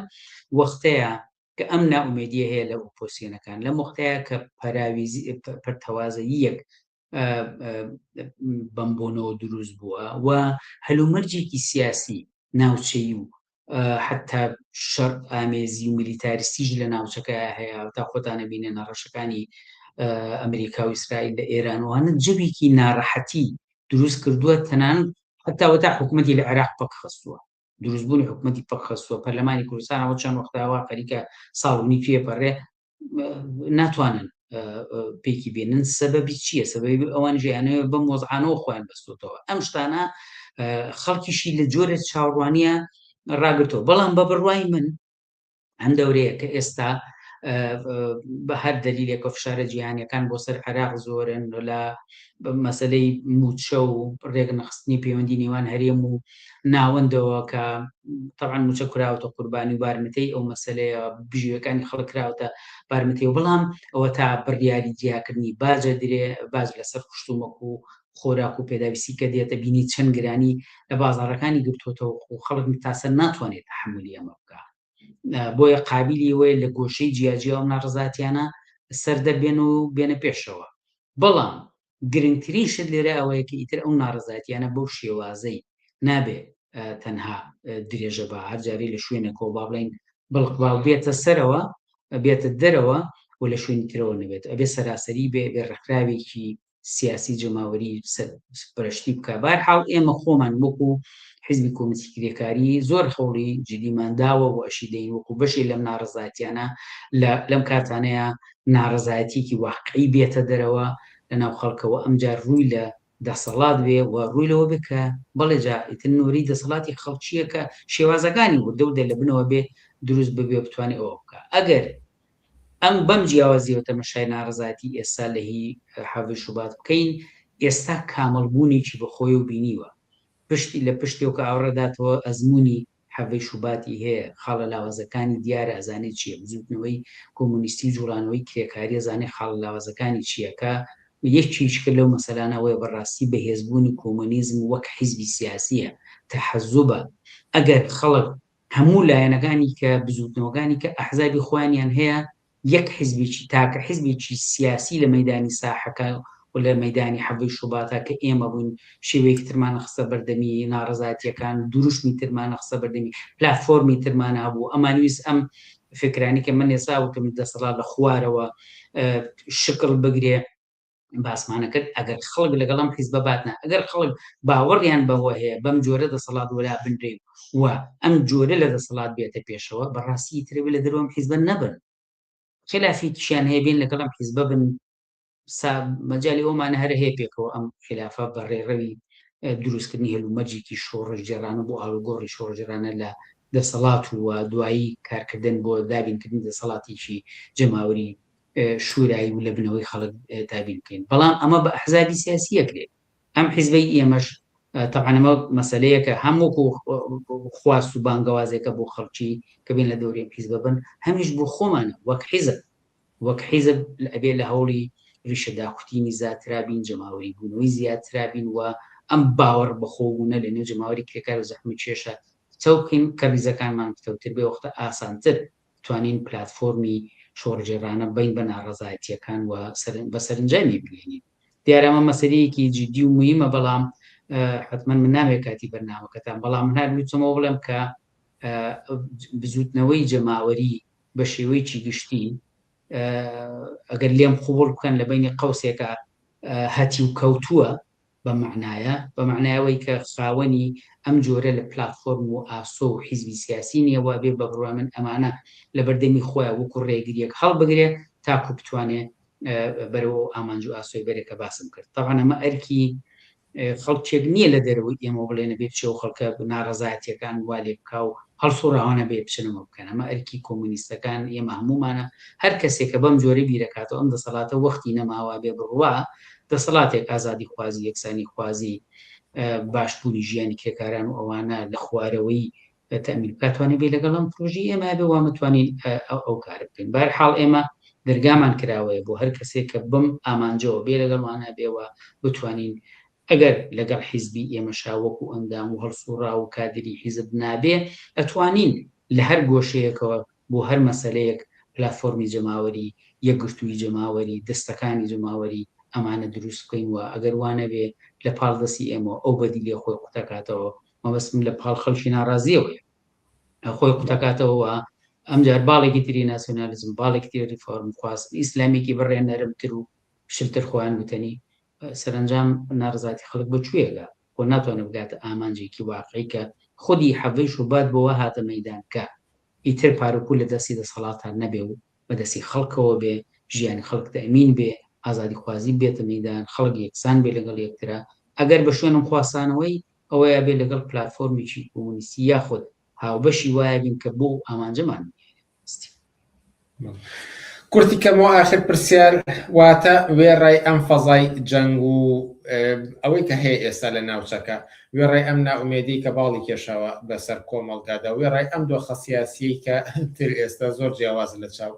وەختەیە کە ئەم نائومێدیە هەیە لە ئۆپۆسیۆنەکان لەم وەختەیە کە پەراویزی پەرتەوازەییەک بەم بۆنەوە دروست بووە و هەلومەرجێکی سیاسی ناوچەیی و حتا شەڕ ئامێزی و میلیتاریستیش لە ناوچەکە هەیە تا خۆتانە بینە نەڕەشەکانی ئەمریکا و ئیسرائیل لە ئێران وانە جەوێکی ناڕەحەتی دروست کردووە تەنان حتا وەتا حکوومەتی لە عێراق پەک خستووە دروستبوونی حکوومەتی پەک خستووە پەرلەمانی کوردستانەوە چەند وەختاوا خەریکە ساڵ و نیو پێپەڕێ ناتوانن پێکی بێنن سەبەبی چییە سەبەبی ئەوان ژیانەوە بەم وەزعانەوە خۆیان بەستۆتەوە ئەم شتانە خەڵکیشی لە جۆرە چاوەڕوانیە ڕاگرتەوە بەڵام بە بڕوای من ئەم دەورەیە کە ئێستا بە هەر دەلیلێکە فشارە جیهانیەکان بۆ سەر عێراق زۆرن لە مەسلەی موچە و ڕێکنەخستنی پەیوەندی نێوان هەرێم و ناوەندەوە کە تەبعەن موچە کراوەتە قوربانی و بارمتەی ئەو مەسلەیە بژیوەکانی خەڵک کراوەتە بارمتەی و بەڵام ئەوە تا بڕیاری جیاکردنی باجە درێ باج لەسەر خشتومەک و خۆراک و پێداویستی کە دێتە بینی چەند گرانی لە بازاڕەکانی گرتوتەوە و خەڵک تاسەر ناتوانێت تەحملی ئەمە بکە بۆیە قابلی ئەوەیە لە گۆشەی جیاجیا ئەم ناڕەزاتیانە سەر دەربێن و بێنە پێشەوە بەڵام گرنگترین شت لێرە ئەوەیە کە ئیتر ئەو ناڕەزایەتیانە بەو شێوازەی نابێ تەنها درێژە بە هەر جارەی لە شوێنێکەوە با بڵێین بڵقباو بێتە سەرەوە بێتە دەرەوە و لە شوێنی ترەوە نەبێت ئەبێ سەراسەری بێ بێ ڕێکخراوێکی سیاسی جەماوەری سەرپەرشتی بکە بارحاڵ ئێمە خۆمان وەکو حزبی کۆمیتی کرێکاری زۆر هەوڵی جدیمان داوە و ئەشی دەین وەکو بەشێ لەم ناڕەزایەتیانە لەم کاتانەیە ناڕەزایەتیەکی واقعی بێتە دەرەوە لە ناو خەڵکەوە ئەمجار ڕووی لە دەسەڵات بێ و ڕووی لەوە بێ کە بەڵێ جا ئیتر نۆرەی دەسەڵاتی خەڵکییە کە شێوازەکانی وردە وردە لە بنەوە بێ دروست ببێ بتوانێ ئەوە بکا ئەگەر ئەم بەم جیاوازیەوە تەمەشای ناڕەزایەتی ئێستا لە هی حەڤی شوبات بکەین ئێستا کامڵبوونێکی بە خۆیەوە بینیوە. پشتی لە پشتیەوە کە ئاوڕداتەوە ئەزموونی حەڤەی شوباتی هەیە، خاڵە لاوازەکانی دیارە ئەزانێ چیە، بزوتنەوەی کۆمۆنیستی و جوڵانەوەی کرێکاری ئەزانێ خاڵە لاوازەکانی چیە کە یەکێکیکە لەو مەسەلانە ئەوەیە بەڕاستی بەهێزبوونی کۆمۆنیزم وەک حیزبی سیاسیە، تەحەزوبە، ئەگەر خەڵک هەموو لایەنەکانی کە بزوتنەوەکانی کە ئەحزابی خۆیانیان هەیە یەک حیزبێکی تاکە حیزبێکی سیاسی لە مەیدانی ساحەکە و لە مەیدانی حەڤەی شوباتا کە ئێمە بووین شێوەیەکی ترمان خستە بەردەمی ناڕەزایەتیەکان دروشمی ترمان خستە بەردەمی پلاتفۆرمی ترمان هەبوو ئەمانویست ئەم فکرانی کە من ئێستا وتم دەسەڵات لە خوارەوە شکڵ بگرێ باسمانە کرد ئەگەر خەڵک لەگەڵ ئەم حیزبە باتنە ئەگەر خەڵک باوەڕیان بەوە هەیە بەم جۆرە دەسەڵات وەلا بنرێ و ئەم جۆرە لە دەسەڵات بێتە پێشەوە بەڕاستی ترەوە لە دەرەوەم حیزبە نەبن خلافێکیشیان هەیە بێن لەگەڵ ئەم حیزبە بن سا مەجای ئەومانە هەر هەیە پێکەوە ئەم خلافە بە ڕێڕەوی دروستکردنی هەلومەرجێکی شۆڕشگێڕانە بۆ ئاڵوگۆڕی شۆڕشگێڕانە لە دەسەڵات و دوایی کارکردن بۆ دابینکردنی دەسەڵاتێکی جەماوەری شورایی و لە بنەوەی خەڵک دابین بکەین بەڵام ئەمە بە ئەحزابی سیاسی ئەکرێت ئەم حیزبەی ئێمەش تەبعەن ئەمە مەسەلەیەکە هەم وەکو خواست و بانگەوازێکە بۆ خەڵکی کە بێن لە دەوری ئەم حیزبە بن هەمیش بۆ خۆمانە وەک حیزب وەک حیزب ئەبێ لە هەوڵی ڕیشە داکوتینی زیاترابین جەماوەری بوونەوەی زیاترابین و ئەم باوەڕ بەخۆبوونە لە نێو جەماوەری کرێکار و زەحمەت کێشە پتەو بکەین کە ڕیزەکانمان پتەوتر بێ وەختە ئاسانتر توانین پلاتفۆرمی شۆڕگێڕانە بەین بە ناڕەزایەتییەکان و بە سەرنجامی بگەینین. دیارە ئەمە مەسەلەیەکی جیدی و موهیمە بەڵام حەتمەن من نامەوێت کاتی بەرنامەکەتان بەڵام من هەر ویستمەوە بڵێم کە بزووتنەوەی جەماوەری بە شێوەیەکی گشتی ئەگەر لێم قوبڵ بکەن لە بەینی قەوسێکا هەتیو کەوتووە بە مەعنایە، بە مەعنای ئەوەی کە خاوەنی ئەم جۆرە لە پلاتفۆرم و ئاسۆ و حیزبی سیاسی نییە و ئەبێ بە بڕوای من ئەمانە لە بەردەمی خۆیا وەکوو ڕێگرییەک هەڵبگرێ تاکوو بتوانێ بەرەو ئەو ئامانج و ئاسۆی بەرێ کە باسم کرد. تەبعەن ئەمە ئەرکی خەڵکێک نییە لە دەرەوەی ئێمەوە بڵێن ئەبێ بچێ و خەڵکە ناڕەزایەتییەکان وا لێ بکا و هەڵسوڕاوانە بێ بچن ئەمە بکەن. ئەمە ئەرکی کۆمۆنیستەکان ئێمە هەموومانە. هەر کەسێک کە بەم جۆرە بیرەکاتەوە ئەم دەسەڵاتە وەختی نەماوە ئەبێ بڕوا دەسەڵاتێک ئازادیخوازی، یەکسانیخوازی، باشبوونی ژیانی کرێکاران و ئەوانە لە خوارەوەی تەئمین بکات توانێ بێ لەگەڵ ئەم پرۆژەی ئێمە بێ وا متوانین ئەو کارە بکەین. بەهەرحاڵ ئێمە دەرگامان کراوەیە بۆ هەر کەسێک کە بەم ئامانجەوە بێ لەگەڵمانە بێ و بتوانین ئەگەر لەگەڵ حیزبی ئێمەشا وەکو ئەندام و هەڵسوڕاو و کادری حیزب نابێ ئەتوانین لە هەر گۆشەیەکەوە بۆ هەر مەسەلەیەک پلاتفۆرمی جەماوەری، یەکگرتوویی جەماوەری، دەستەکانی جەماوەری ئەمانە دروست بکەین و ئەگەر وا نەبێ لە پاڵ دەستی ئێمەوە ئەو بەدیلەی خۆی قوتەکاتەوە، مەبەستم لە پاڵ خەڵکی ناڕازییەوەیە خۆی قوتەکاتەوە و ئەمجار باڵێکی تری ناسیۆنالیزم، باڵێکی تری ریفۆرمخواز، ئیسلامیکی بڕێ نەرمتر و شلتر خۆیان گوتەنی سەرەنجام ناڕەزایەتی خەڵک بە کوێ ئەگا؟ خۆ ناتوانێت بگاتە ئامانجێکی واقعی کە خودی حەڤەی شوبات بۆوە هاتە مەیدان کە ئیتر پاروپوو لە دەستی دەسەڵاتا نەبێ و بە دەستی خەڵکەوە بێ، ژیانی خەڵک تەئمین بێ، ئازادیخوازی بێتە مەیدان، خەڵک یەکسان بێ لەگەڵ یەکترا. ئەگەر بە شوێنم خواستانەوەی ئەوەیا بێ لەگەڵ پلاتفۆرمێکی کۆمۆنیستی یاخود هاوبەشی وایە بین کە بۆ ئەو ئامانجەمان بگەینە دەستی. کورتی کەمەوە ئاخر پرسیار واتە وێڕای ئەم فەزای جەنگ و ئەوەی کە هەیە ئێستا لە ناوچەکە وێڕای ئەم نائومێدی کە باڵی کێشاوە بەسەر کۆمەڵگادا وێڕای ئەم دۆخە سیاسیەی کە تر ئێستا زۆر جیاواز لە چاو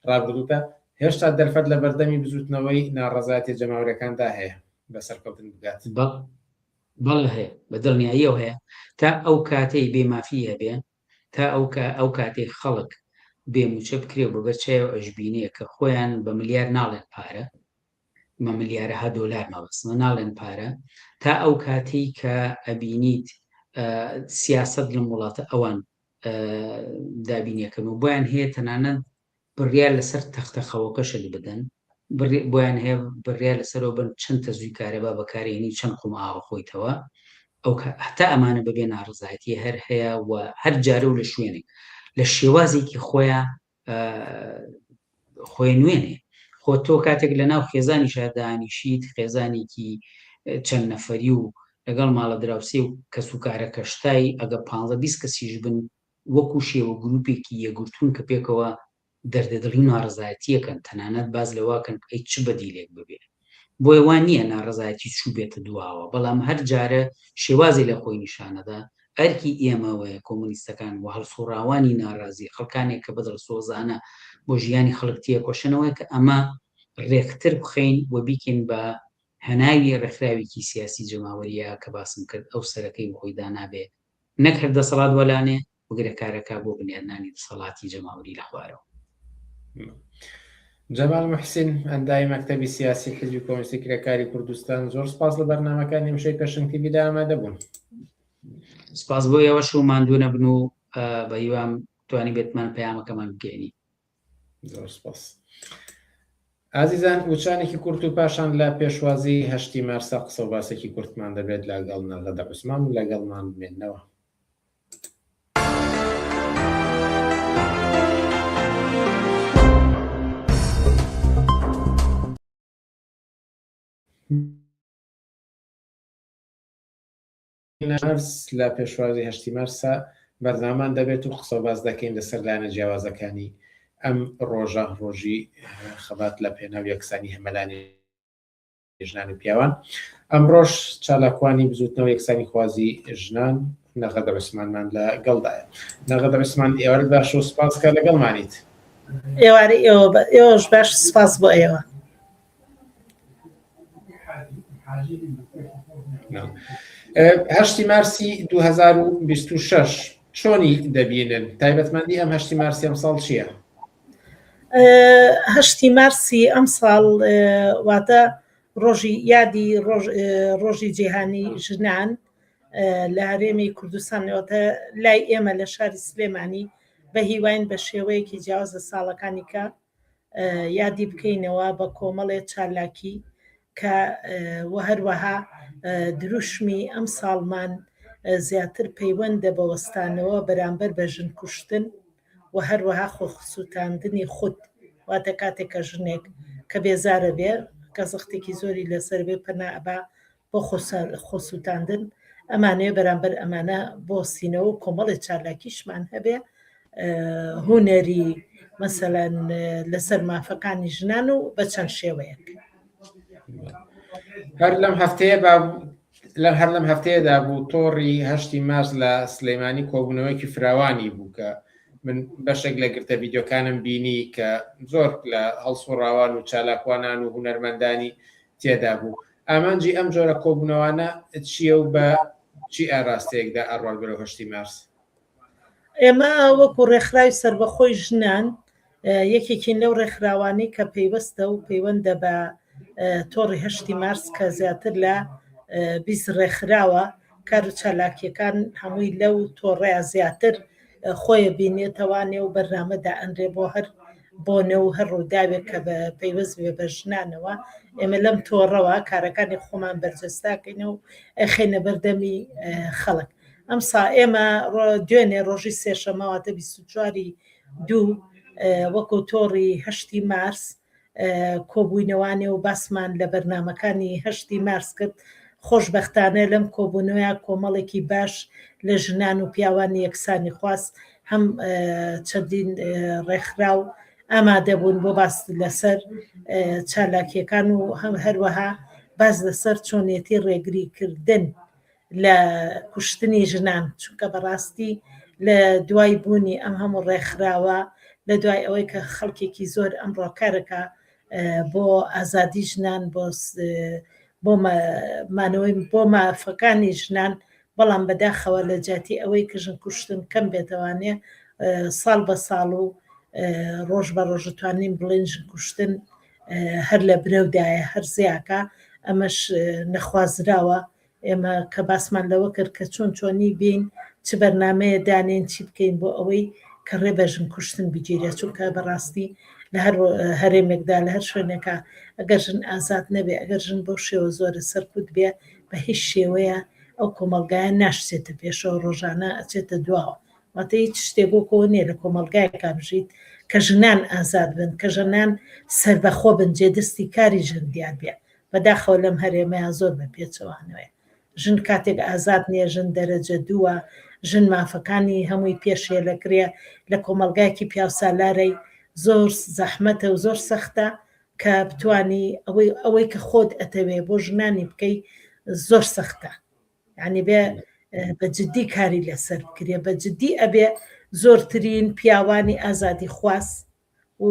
ڕابردوودا هێشتا دەرفەت لە بەردەمی بزوتنەوەی ناڕەزایەتی جەماوەرەکاندا هەیە بە سەرکەوتن بگات؟ بەڵێ هەیە بە دڵنیاییەوە هەیە تا ئەو کاتەی بێ مافی هەبێ تا ئەو کە ئەو کاتەی خەڵک بێ موچە بکرێ و بەبەر چاوی ئەشبینێ کە خۆیان بە ملیار ناڵێن پارە مە ملیارەها دۆلار مەبەستمە ناڵێن پارە تا ئەو کاتەی کە ئەبینیت سیاسەت لەم وڵاتە ئەوان دابینیەکەن و بۆیان هەیە تەنانەت بڕیار لەسەر تەختە خەوەکەشت بدەن، بۆیان هەیە بڕیار لەسەرەوە بن چەند تەزووی کارەبا بەکارهێنی و چەند قوم ئاوە خۆیتەوە، ئەو هەتا ئەمانە بەبێ ناڕەزایەتی هەر هەیە و هەر جارە و لە شوێنێک لە شێوازێکی خۆیان خۆی نوێنێ. خۆ تۆ کاتێک لە ناو خێزانیشا دانیشیت، خێزانێکی چەند نەفەری و لەگەڵ ماڵە دراوسێ و کەسوکارەکەشتای ئەگە پانزە 20 کەسیش بن وەکو شێوە گروپێکی یەکگرتوون کە پێکەوە دەردەدڵی و ناڕەزایەتییەکەن، تەنانەت باس لەوە ئەکەن ئەی چ بەدیلێک ببێ؟ بۆیە وا نییە ناڕەزایەتی چووبێتە دواوە، بەڵام هەر جارە شێوازی لە خۆی نیشانەدا، ئەرکی ئێمەوەیە کۆمۆنیستەکان و هەڵسوڕاوانی ناڕازی، خەڵکانێک کە بە دڵسۆزانە بۆ ژیانی خەڵک تێکۆشنەوەیە کە ئەمە ڕێکتر بخەین و بیکەین بە هەناوی ڕێکخراوێکی سیاسی جەماوەریە کە باسم کرد ئەو سەرەکەی بخۆی دانابێ نەک هەر دەسەڵات وەلانێ بگرە کارەکە بۆ بنیادنانی دەسەڵاتی جەماوەری لە خوارەوە. جەمال موحسین، ئەندامی مەکتەبی سیاسی حیزبی کۆمۆنیستی کرێکاری کوردستان، زۆر سپاس لە بەرنامەکانی ئەمشەوی پێشەنگ تیڤیدا ئامادە بوون. سپاس بۆ ئێوەش و ماندوو نەبن و بە هیوام توانیبێتمان پەیامەکەمان بگەیەنین. زۆر سپاس. ئازیزان وچانێکی کورت و پاشان لە پێشوازی هەشتی مارسا قسە و باسێکی کورتمان دەبێت لەگەڵ نەغەدە عوسمان لەگەڵمان بمێنەوە. مارس لە پێشوازی هەشتی مارسا بەرنامان دەبێت و قسە و باس دەکەین لەسەر لایەنە جیاوازەکانی ئەم ڕۆژە ڕۆژی خەبات لە پێناو یەکسانی هەمەلانی ژنان و پیاوان ئەمڕۆش چالاکوانی بزوتنەوە یەکسانی خوازی ژنان نەغەدە عوسمانمان لە گەڵدایە نەغەدە عوسمان ئێوارت باش و سپاس کە لەگەڵمانیت. ئێوارەی ئێوە ئێوەش باش سپاس بۆ ئێوە. هەشتی مارسی 2026 چۆنی دەبینن تایبەتمەندی ئەم هەشتی مارسی ئەمساڵ چییە؟ هەشتی مارسی ئەمساڵ واتە ڕۆژی یادی ڕۆژی جیهانی ژنان لە هەرێمی کوردستان واتە لای ئێمە لە شاری سلێمانی بە هیواین بە شێوەیەکی جیاواز لە ساڵەکانی کە یادی بکەینەوە بە کۆمەڵێ چالاکی کە و هەروەها دروشمی ئەم ساڵمان زیاتر پەیوەندە بە وەستانەوە بەرامبەر بە ژن کوشتن و هەروەها خۆسووتاندنی خود واتە کاتێک کە ژنێک کە بێزارە بێ کە زەختێکی زۆری لەسەر بێ پەنا ئەبا بۆ خۆسووتاندن ئەمانەیە بەرامبەر ئەمانە بۆستینەوە و کۆمەڵی چالاکیشمان هەبێ هونەری مەسەلەن لەسەر مافەکانی ژنان و بە چەند شێوەیەک. هەر لەم هەفتەیە با لەم هەر لەم هەفتەیەدا بوو تۆڕی هەشتی مارس لە سلەیمانی کۆبوونەوەیەکی فراوانی بوو کە من بەشێک لە گرتە ڤیدیۆکانم بینی کە زۆر لە هەڵسوڕاوان و چالاکوانان و هونەرمەندانی تێدا بوو ئامانجی ئەم جۆرە کۆبوونەوانە چییە و بە چی ئاراستەیەکدا ئەڕوات بەرەو هەشتی مارس؟ ئێمە وەکو ڕێکخراوی سەربەخۆی ژنان یەکێکین لەو ڕێکخراوانەی کە پەیوەستە و پەیوەندە بە تۆڕی هەشتی مارس کە زیاتر لە 20 ڕێکخراوە کار و چالاکیەکان هەمووی لەو تۆڕەیە زیاتر خۆیە بینێتەوانێ و بەرنامە دائەنرێ بۆ هەر بۆنە و هەر ڕووداوێک کە بە پەیوەست بێ بە ژنانەوە ئێمە لەم تۆڕەوە کارەکانی خۆمان بەرجەستاکەین و ئەخەینە بەردەمی خەڵک ئەمسا ئێمە دوێنێ ڕۆژی سێشەممە واتە 24 دوو وەکو تۆڕی هەشتی مارس کۆبووینەوانێ و باسمان لە بەرنامەکانی هەشتی مارس کرد خۆشبەختانە لەم کۆبوونەوەیە کۆمەڵێکی باش لە ژنان و پیاوانی یەکسانی خواست هەم چەندین ڕێکخراو ئامادەبوون بۆ باس لەسەر چالاکیەکان و هەم هەروەها باس لەسەر چۆنیەتی ڕێگریکردن لە کوشتنی ژنان چونکە بەڕاستی لە دوای بوونی ئەم هەموو ڕێکخراوە لە دوای ئەوەی کە خەڵکێکی زۆر ئەمڕۆ کارەکە بۆ ئازادی ژنان بۆ بۆ مانەوەی بۆ مافەکانی ژنان بەڵام بەداخەوە لە جیاتی ئەوەی کە ژن کوشتن کەم بێتەوانێ ساڵ بە ساڵ و ڕۆژ بە ڕۆژ توانین بڵێن ژن کوشتن هەر لە برەودایە هەر زیاکە ئەمەش نەخوازراوە ئێمە کە باسمان لەوە کرد کە چۆن چۆنی بین چ بەرنامەیە دانێین چی بکەین بۆ ئەوەی کە ڕێ بە ژن کوشتن بگیرێت چونکە بەڕاستی لە هەر هەرێمێکدا لە هەر شوێنێکا ئەگەر ژن ئازاد نەبێ ئەگەر ژن بەو شێوە زۆرە سەرکوت بێ بە هیچ شێوەیە ئەو کۆمەڵگایە ناشچێتە پێشەوە ڕۆژانە ئەچێتە دواوە واتە هیچ شتێک وەکەوە نییە لە کۆمەڵگایەکا بژیت کە ژنان ئازاد بن کە ژنان سەربەخۆ بن جێدەستی کاری ژن دیار بێ بەداخەوە لەم هەرێمەیا زۆر بە پێچەوانەوەیە. ژن کاتێک ئازاد نیە، ژن دەرەجە دووە، ژن مافەکانی هەمووی پێشێلەکرێ، لە کۆمەڵگایەکی پیاوسالارەی زۆر زەحمەتە و زۆر سەختە. کە بتانی ئەوەی ئەوەی کە خۆت ئەتەوێ بۆ ژنانی بکەی زۆر سەختە یعنی بێ بە جددی کاری لەسەر بکرێ بە جددی ئەبێ زۆرترین پیاوانی ئازادی خواست و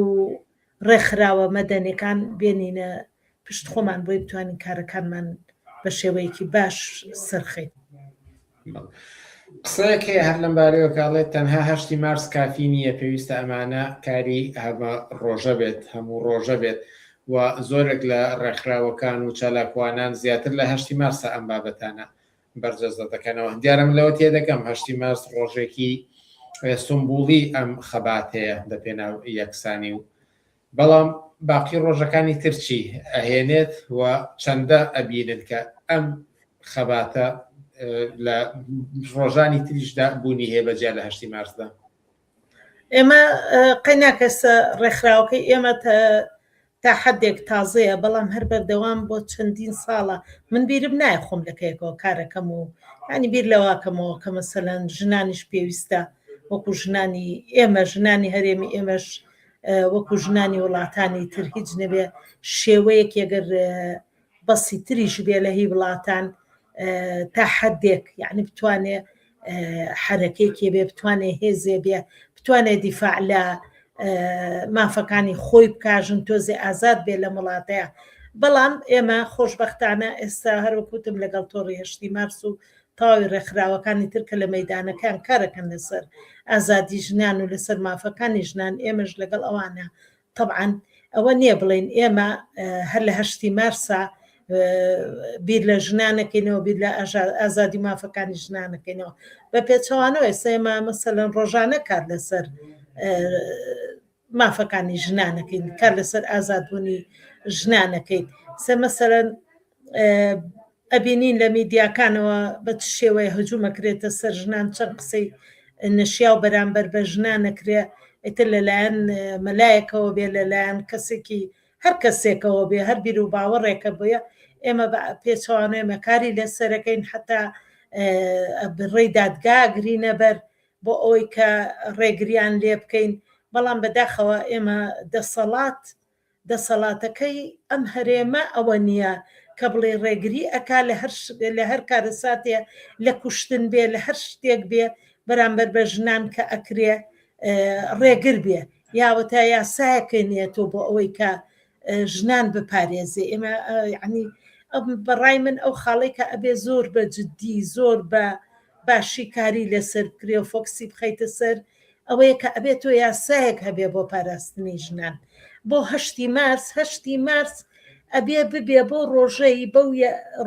ڕێکخراوە مەدەنیەکان بێنینە پشت خۆمان بۆی بتوانین کارەکانمان بە شێوەیەکی باش سەرخەین. قسەیەک هەیە هەر لەم بارەیەوە کە ئەڵێت تەنها هەشتی مارس کافی نییە پێویستە ئەمانە کاری هەمە ڕۆژە بێت هەموو ڕۆژە بێت و زۆرێک لە ڕێکخراوەکان و چالاکوانان زیاتر لە هەشتی مارسە ئەم بابەتانە بەرجەستە دەکەنەوە. دیارە من لەوە تێدەگەم هەشتی مارس ڕۆژێکی سمبوڵی ئەم خەباتەیە لە پێناو یەکسانی و بەڵام باقی ڕۆژەکانی تر چی ئەهێنێت و چەندە ئەبینن کە ئەم خەباتە لە ڕۆژانی تریشدا بوونی هەیە بەجیا لە هەشتی مارسدا؟ ئێمە قەیناکەسە ڕێکخراوەکەی ئێمە تا حدێک تازەیە بەڵام هەر بەردەوام بۆ چەندین ساڵە من بیرم نایە خۆم لەکەیەکەوە کارەکەم و ینی بیر لەواکەمەوە کە مەسەلەن ژنانیش پێویستە وەکو ژنانی ئێمە ژنانی هەرێمی ئێمەش وەکو ژنانی وڵاتانی تر هیچ نەبێ شێوەیەک یەگەر بەسیتریش بێ لە هی وڵاتان تا حدێک یعنی بتوانێ حەرەکەیەکی بێ بتوانێ هێزێ بێ بتوانێ دیفاع لە مافەکانی خۆی بکژن تۆزێ ئازاد بێ لە وڵاتەیە بەڵام ئێمە خۆشببختانە ئێستا هەروەکوتم لەگەڵ تۆڕی هەشتی مارس و تەواوی ڕێکخراوەکانی تر کە لە مەدانەکان کارەکەن لەسەر ئازادی ژنان و لەسەر مافەکانی ژنان ئێمەش لەگەڵ ئەوانە تەبعەن ئەوە نییە بڵێین ئێمە هەر لە هەشتی مارسا بیر لە ژنانەکەینەوە بیر لە ئازادی مافەکانی ژنانەکەینەوە بە پێچەوانەوە ئێستا ئێمە مەسەلەن ڕۆژانە کار لەسەر مافەکانی ژنانەکەین کار لەسەر ئازادبوونی ژنانەکەین سە مەسەلەن ئەبینین لە میدیاکانەوە بە چ شێوەیە هجوم ئەکرێتە سەر ژنان چەند قسەی نەشیاو بەرامبەر بە ژنان ئەکرێ ئیتر لەلایەن مەلایەکەوە بێ لەلایەن کەسێکی هەر کەسێکەوە بێ هەر بیر و باوەڕێکە بۆیە ئێمە بە پێچەوانە ئێمە کاری لەسەرەکەین حتا ڕێی دادگا گرینە بەر بۆ ئەوەی کە ڕێگریان لێ بکەین بەڵام بەداخەوە ئێمە دەسەڵات دەسەڵاتەکەی ئەم هەرێمە ئەوە نییە کە بڵێ ڕێگری ئەکا لە هەر لە هەر کارەساتێ لە کوشتن بێ لە هەر شتێک بێ بەرامبەر بە ژنان کە ئەکرێ ڕێگر بێ یاوەتا یاسایەکە نییە تۆ بۆ ئەوەی کە ژنان بپارێزێ ئێمە یعنی بەڕای من ئەو خاڵێک کە ئەبێ زۆر بە جددی زۆر بە باشی کاری لەسەر بکرێ و فۆکسی بخەیتە سەر ئەوەیە کە ئەبێت تۆ یاسایەک هەبێ بۆ پاراستنی ژنان بۆ هەشتی مارس هەشتی مارس ئەبێ ببێ بۆ ڕۆژەی بەو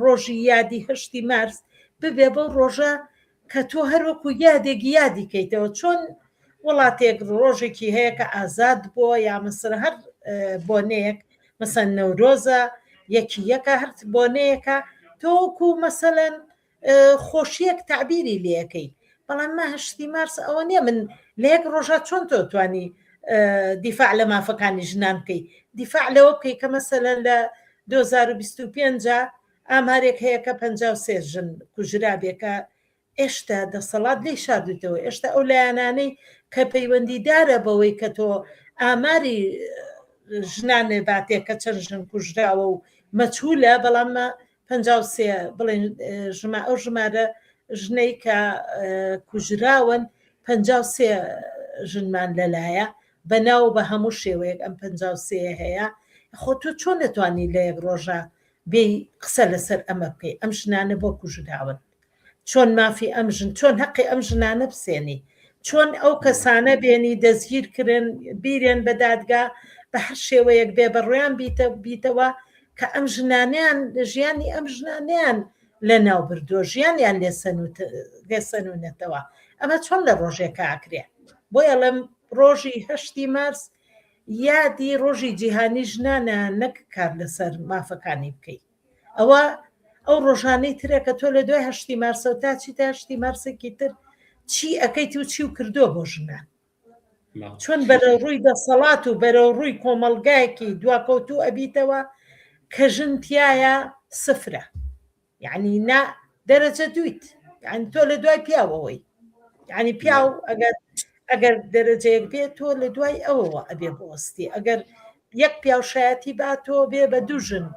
ڕۆژی یادی هەشتی مارس ببێ بەو ڕۆژە کە تۆ هەروەکو یادێک یادی کەیتەوە چۆن وڵاتێک ڕۆژێکی هەیە کە ئازاد بووە یا مەسەر هەر بۆنەیەک مەسەن نەورۆزە یەکی یەکە هەر بۆنەیەکە تۆکو مەسەلەن خۆشیەک تەعبیری لێ ئەکەی بەڵام ما هەشتی مارس ئەوە نییە من لە یەک ڕۆژە چۆن تۆ توانی دیفاع لە مافەکانی ژنان بکەی دیفاع لەوە بکەی کە مەسەلەن لە 2025 ئامارێک هەیە کە 53 ژن کوژرا بێ کە ئێشتا دەسەڵات لێی شاردویتەوە ئێشتا ئەو لایەنانەی کە پەیوەندیدارە بەوەی کە تۆ ئاماری ژنانێ باتێ کە چەند ژن کوژراوە و مەچهولە بەڵام 53 بڵێن ژما ئەو ژمارە ژنەی کە کوژراون 53 ژنمان لەلایە بەناو بە هەموو شێوەیەک ئەم 53 هەیە خۆ تۆ چۆن دەتوانی لە یەک ڕۆژە بێی قسە لەسەر ئەمە بکەی ئەم ژنانە بۆ کوژراون چۆن مافی ئەم ژن چۆن هەقی ئەم ژنانە بسێنی چۆن ئەو کەسانە بێنی دەستگیر کرن بیرێن بە دادگا بە هەر شێوەیەک بێ بەڕویان بیتە بیتەوە کە ئەم ژنانیان ژیانی ئەم ژنانیان لە ناو بردووە ژیانیان لێسەنونەتەوە ئەمە چۆن لە ڕۆژێکا ئەکرێ بۆیە ئەڵێم ڕۆژی هەشتی مارس یادی ڕۆژی جیهانی ژنانە نەک کار لەسەر مافەکانی بکەی ئەوە ئەو ڕۆژانەی ترە کە تۆ لە دوای هەشتی مارسەوە تا چیتە هەشتی مارسێکی تر چی ئەەکەیت و چی و کردووە بۆ ژنان چۆن بەرەو ڕووی دەسەڵات و بەرەو ڕووی کۆمەڵگایەکی دواکەوتوو ئەبیتەوە کە ژن تایە سفرە یعنی نا دەرەجە دویت یعنی تۆ لە دوای پیاوەوەی یعنی پیاو ئەگەر ئەگەر دەرەجەیەک بێت تۆ لە دوای ئەوەوە ئەبێ بوەستی ئەگەر یەک پیاو شایەتی باتۆ بێ بە دوو ژن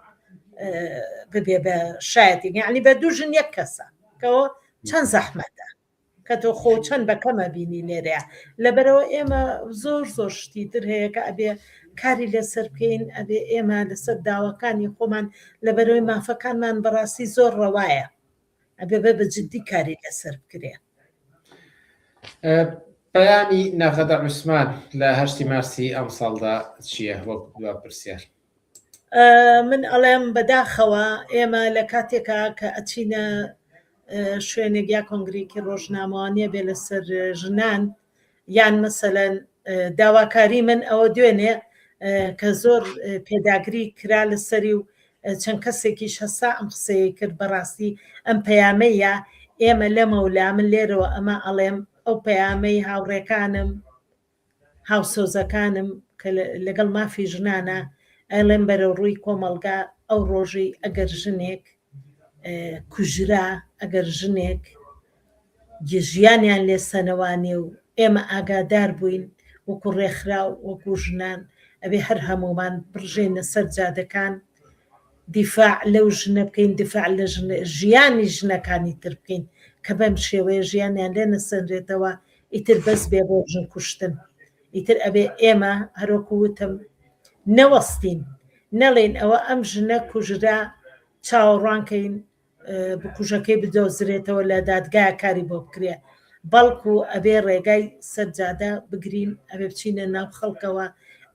ببێ بە شایەتی یعنی بە دوو ژن یەک کەسە کەەوە چەند زەحمەتە کە تۆ خۆ چەند بە کەمە بینی لێرەیە لەبەرەوە ئێمە زۆر زۆر شتی تر هەیە کە ئەبێ کاری لەسەر بکەین ئەبێ ئێمە لەسەر داواکانی خۆمان لەبەرەوەی مافەکانمان بەڕاستی زۆر ڕەوایە ئەبێ بە بە جدی کاری لەسەر بکرێ. پەیامی نەغەدە عوسمان لە هەشتی مارسی ئەمساڵدا چییە وەک دوا پرسیار؟ من ئەڵێم بەداخەوە ئێمە لە کاتێکا کە ئەچینە شوێنێک یا کۆنگرێکی ڕۆژنامەوانیە بێ لەسەر ژنان یان مەسەلەن داواکاری من ئەوە دوێنێ کە زۆر پێداگری کرا لەسەری و چەند کەسێکیش هەستا ئەم قسەیە کرد بەڕاستی ئەم پەیامەیە ئێمە لەمەولا من لێرەوە ئەمە ئەڵێم ئەو پەیامەی هاوڕێکانم هاوسۆزەکانم کە لەگەڵ مافی ژنانە ئەڵێم بەرەو ڕووی کۆمەڵگا ئەو ڕۆژەی ئەگەر ژنێک کوژرا ئەگەر ژنێک ژیانیان لێ سەنەوانێ و ئێمە ئاگادار بووین وەکو ڕێکخراو وەکو ژنان ئەبێ هەر هەموومان بڕژێینە سەر جادەکان دیفاع لەو ژنە بکەین دیفاع لە ژیانی ژنەکانی تر بکەین کە بەم شێوەیە ژیانیان لێ نەسەنرێتەوە ئیتر بەس بێ بۆ ژن کوشتن ئیتر ئەبێ ئێمە هەروەکو وتم نەوەستین نەڵێین ئەوە ئەم ژنە کوژرا چاوەڕوانکەین بکوژەکەی بدۆزرێتەوە لە دادگا کاری بۆ بکرێ بەڵکو ئەبێ ڕێگای سەر جادە بگرین ئەبێ بچینە ناو خەڵکەوە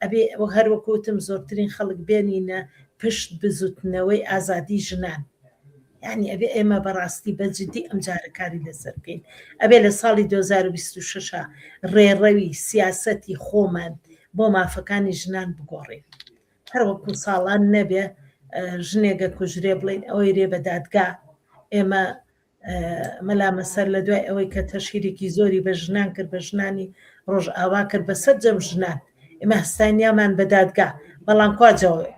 ئەبێ هەروەکو وتم زۆرترین خەڵک بێنینە پشت بزوتنەوەی ئازادی ژنان یعنی ئەبێ ئێمە بەڕاستی بە جدی ئەم جارە کاری لەسەر بکەین ئەبێ لە ساڵی 2026 ڕێڕەوی سیاسەتی خۆمان بۆ مافەکانی ژنان بگۆڕین هەروەکو ساڵان نەبێ ژنێگە کوژرێ بڵین ئەوەی رێ بە دادگا ئێمە مەلا مەسەر لە دوای ئەوەی کە تەشهیرێکی زۆری بە ژنان کرد بە ژنانی ڕۆژئاوا کرد بە سەرجەم ژنان ئێمە هەستانیامان بە دادگا بەڵام کوا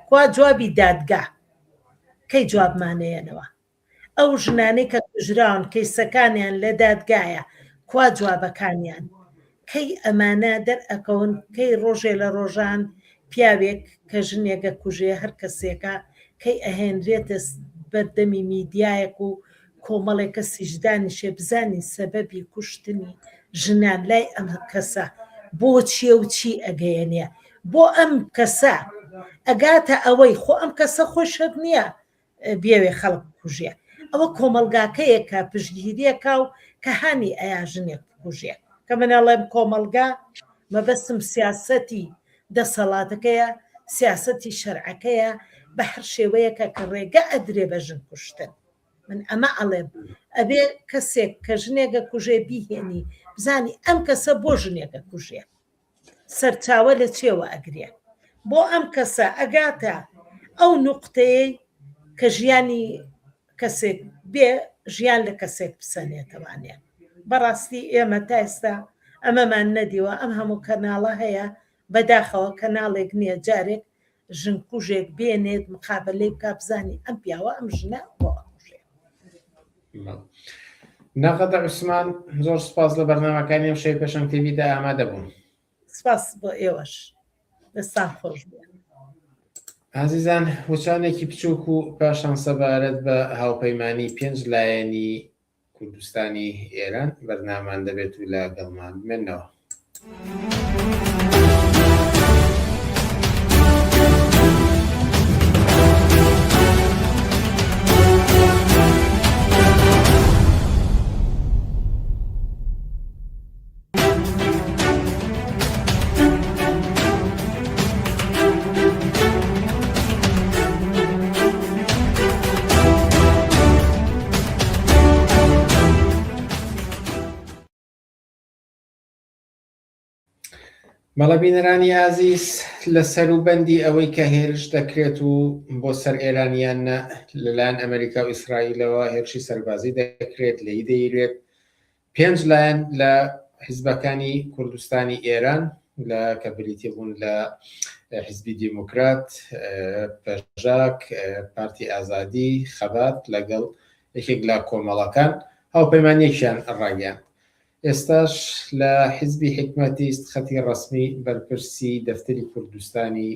کوا جوابی دادگا کەی جوابمانەیەنەوە ئەو ژنانەی کە کوژراون کەیسەکانیان لە دادگایە کوا جوابەکانیان کەی ئەمانە دەرئەکەون کەی ڕۆژێ لە ڕۆژان پیاوێک کە ژنێک ئەکوژێ هەر کەسێکە کەی ئەهێنرێتە بەردەمی میدیایەک و کۆمەڵێک کەسیش دانیشێ بزانین سەبەبی کوشتنی ژنان لای ئەم کەسە بۆ چیە و چی ئەگەیەنێ بۆ ئەم کەسە ئەگاتە ئەوەی خۆ ئەم کەسە خۆی شەرت نییە بیەوێ خەڵک بکوژێ ئەوە کۆمەڵگاکەیە کە پشتگیریەکا و کە هانی ئەیا ژنێک بکوژێ کە من ئەڵێم کۆمەڵگا مەبەستم سیاسەتی دەسەڵاتەکەیە سیاسەتی شەرعەکەیە بە هەر شێوەیەکە کە ڕێگە ئەدرێ بە ژن کوشتن من ئەمە ئەڵێم ئەبێ کەسێک کە ژنێکە کوژێ بیهێنی بزانی ئەم کەسە بۆ ژنێکە کوژێ سەرچاوە لە چێوە ئەگرێ بۆ ئەم کەسە ئەگاتە ئەو نوقتەیەی کە ژیانی کەسێک بێ ژیان لە کەسێک بسەنێتەوانێ بەڕاستی ئێمە تا ئێستا ئەمەمان نەدیوە ئەم هەموو کەناڵە هەیە بەداخەوە کەناڵێک نییە جارێک ژنکوژێک بێنێت مقابلەی بکا بزانی ئەم پیاوە ئەم ژنە بۆ ئەکوژێ. نەغەدە عوسمان زۆر سپاس لە بەرنامەکانی ئەم شەوی پێشەنگ تیڤیدا ئامادە بوون. سپاس بۆ ئێوەش دەستان خۆش بێ. ئازیزان وچانێکی بچووک و پاشان سەبارەت بە هاوپەیمانی پێنج لایەنی کوردستانی ئێران بەرنامان دەبێت و لە گەڵمان بمێنەوە. بەڵێ بینەرانی ئازیز لە سەروبەندی ئەوەی کە هێرش دەکرێت و بۆ سەر ئێرانیان نە لەلایەن ئەمریکا و ئیسرائیلەوە هێرشی سەربازی دەکرێت لێی دەیرێت پێنج لایەن لە حیزبەکانی کوردستانی ئێران لە کە بریتی بوون لە حیزبی دیموکرات، پەژاک، پارتی ئازادی، خەبات لەگەڵ یەکێک لە کۆمەڵەکان هاوپەیمانیەکیان ڕاگەیاند. ئێستاش لە حیزبی حیکمەتیست خەتی ڕەسمی بەرپرسی دەفتەری کوردستانی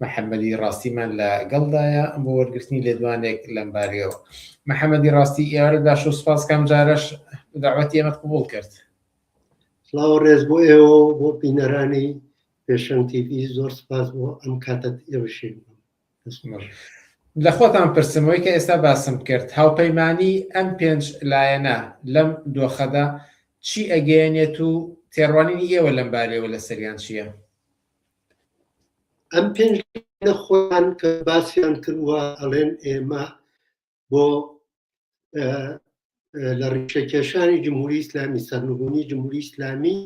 محەممەدی ڕاستیمان لە گەڵدایە بۆ وەرگرتنی لێدوانێک لەم بارەیەوە. محەممەدی ڕاستی ئێوارت باش و سپاس کام جارەش داوەتی ئێمەت قبوڵ کرد. سڵاو و ڕێز بۆ ئێوە و بۆ بینەرانی پێشەنگ تیڤی زۆر سپاس بۆ ئەم کاتەت ئێوەشی. لە خۆتان پرسم ئەوەی کە ئێستا باسم کرد هاوپەیمانی ئەم پێنج لایەنە لەم دۆخەدا چی ئەگەیەنێت و تێڕوانینی ئێوە لەم بارەیەوە لەسەریان چییە؟ ئەم پێنج لایەنە خۆیان کە باسیان کردووە ئەڵێن ئێمە بۆ لە ڕیشەکێشانی جمهوری ئیسلامی سەرنگونی جمهوری ئیسلامی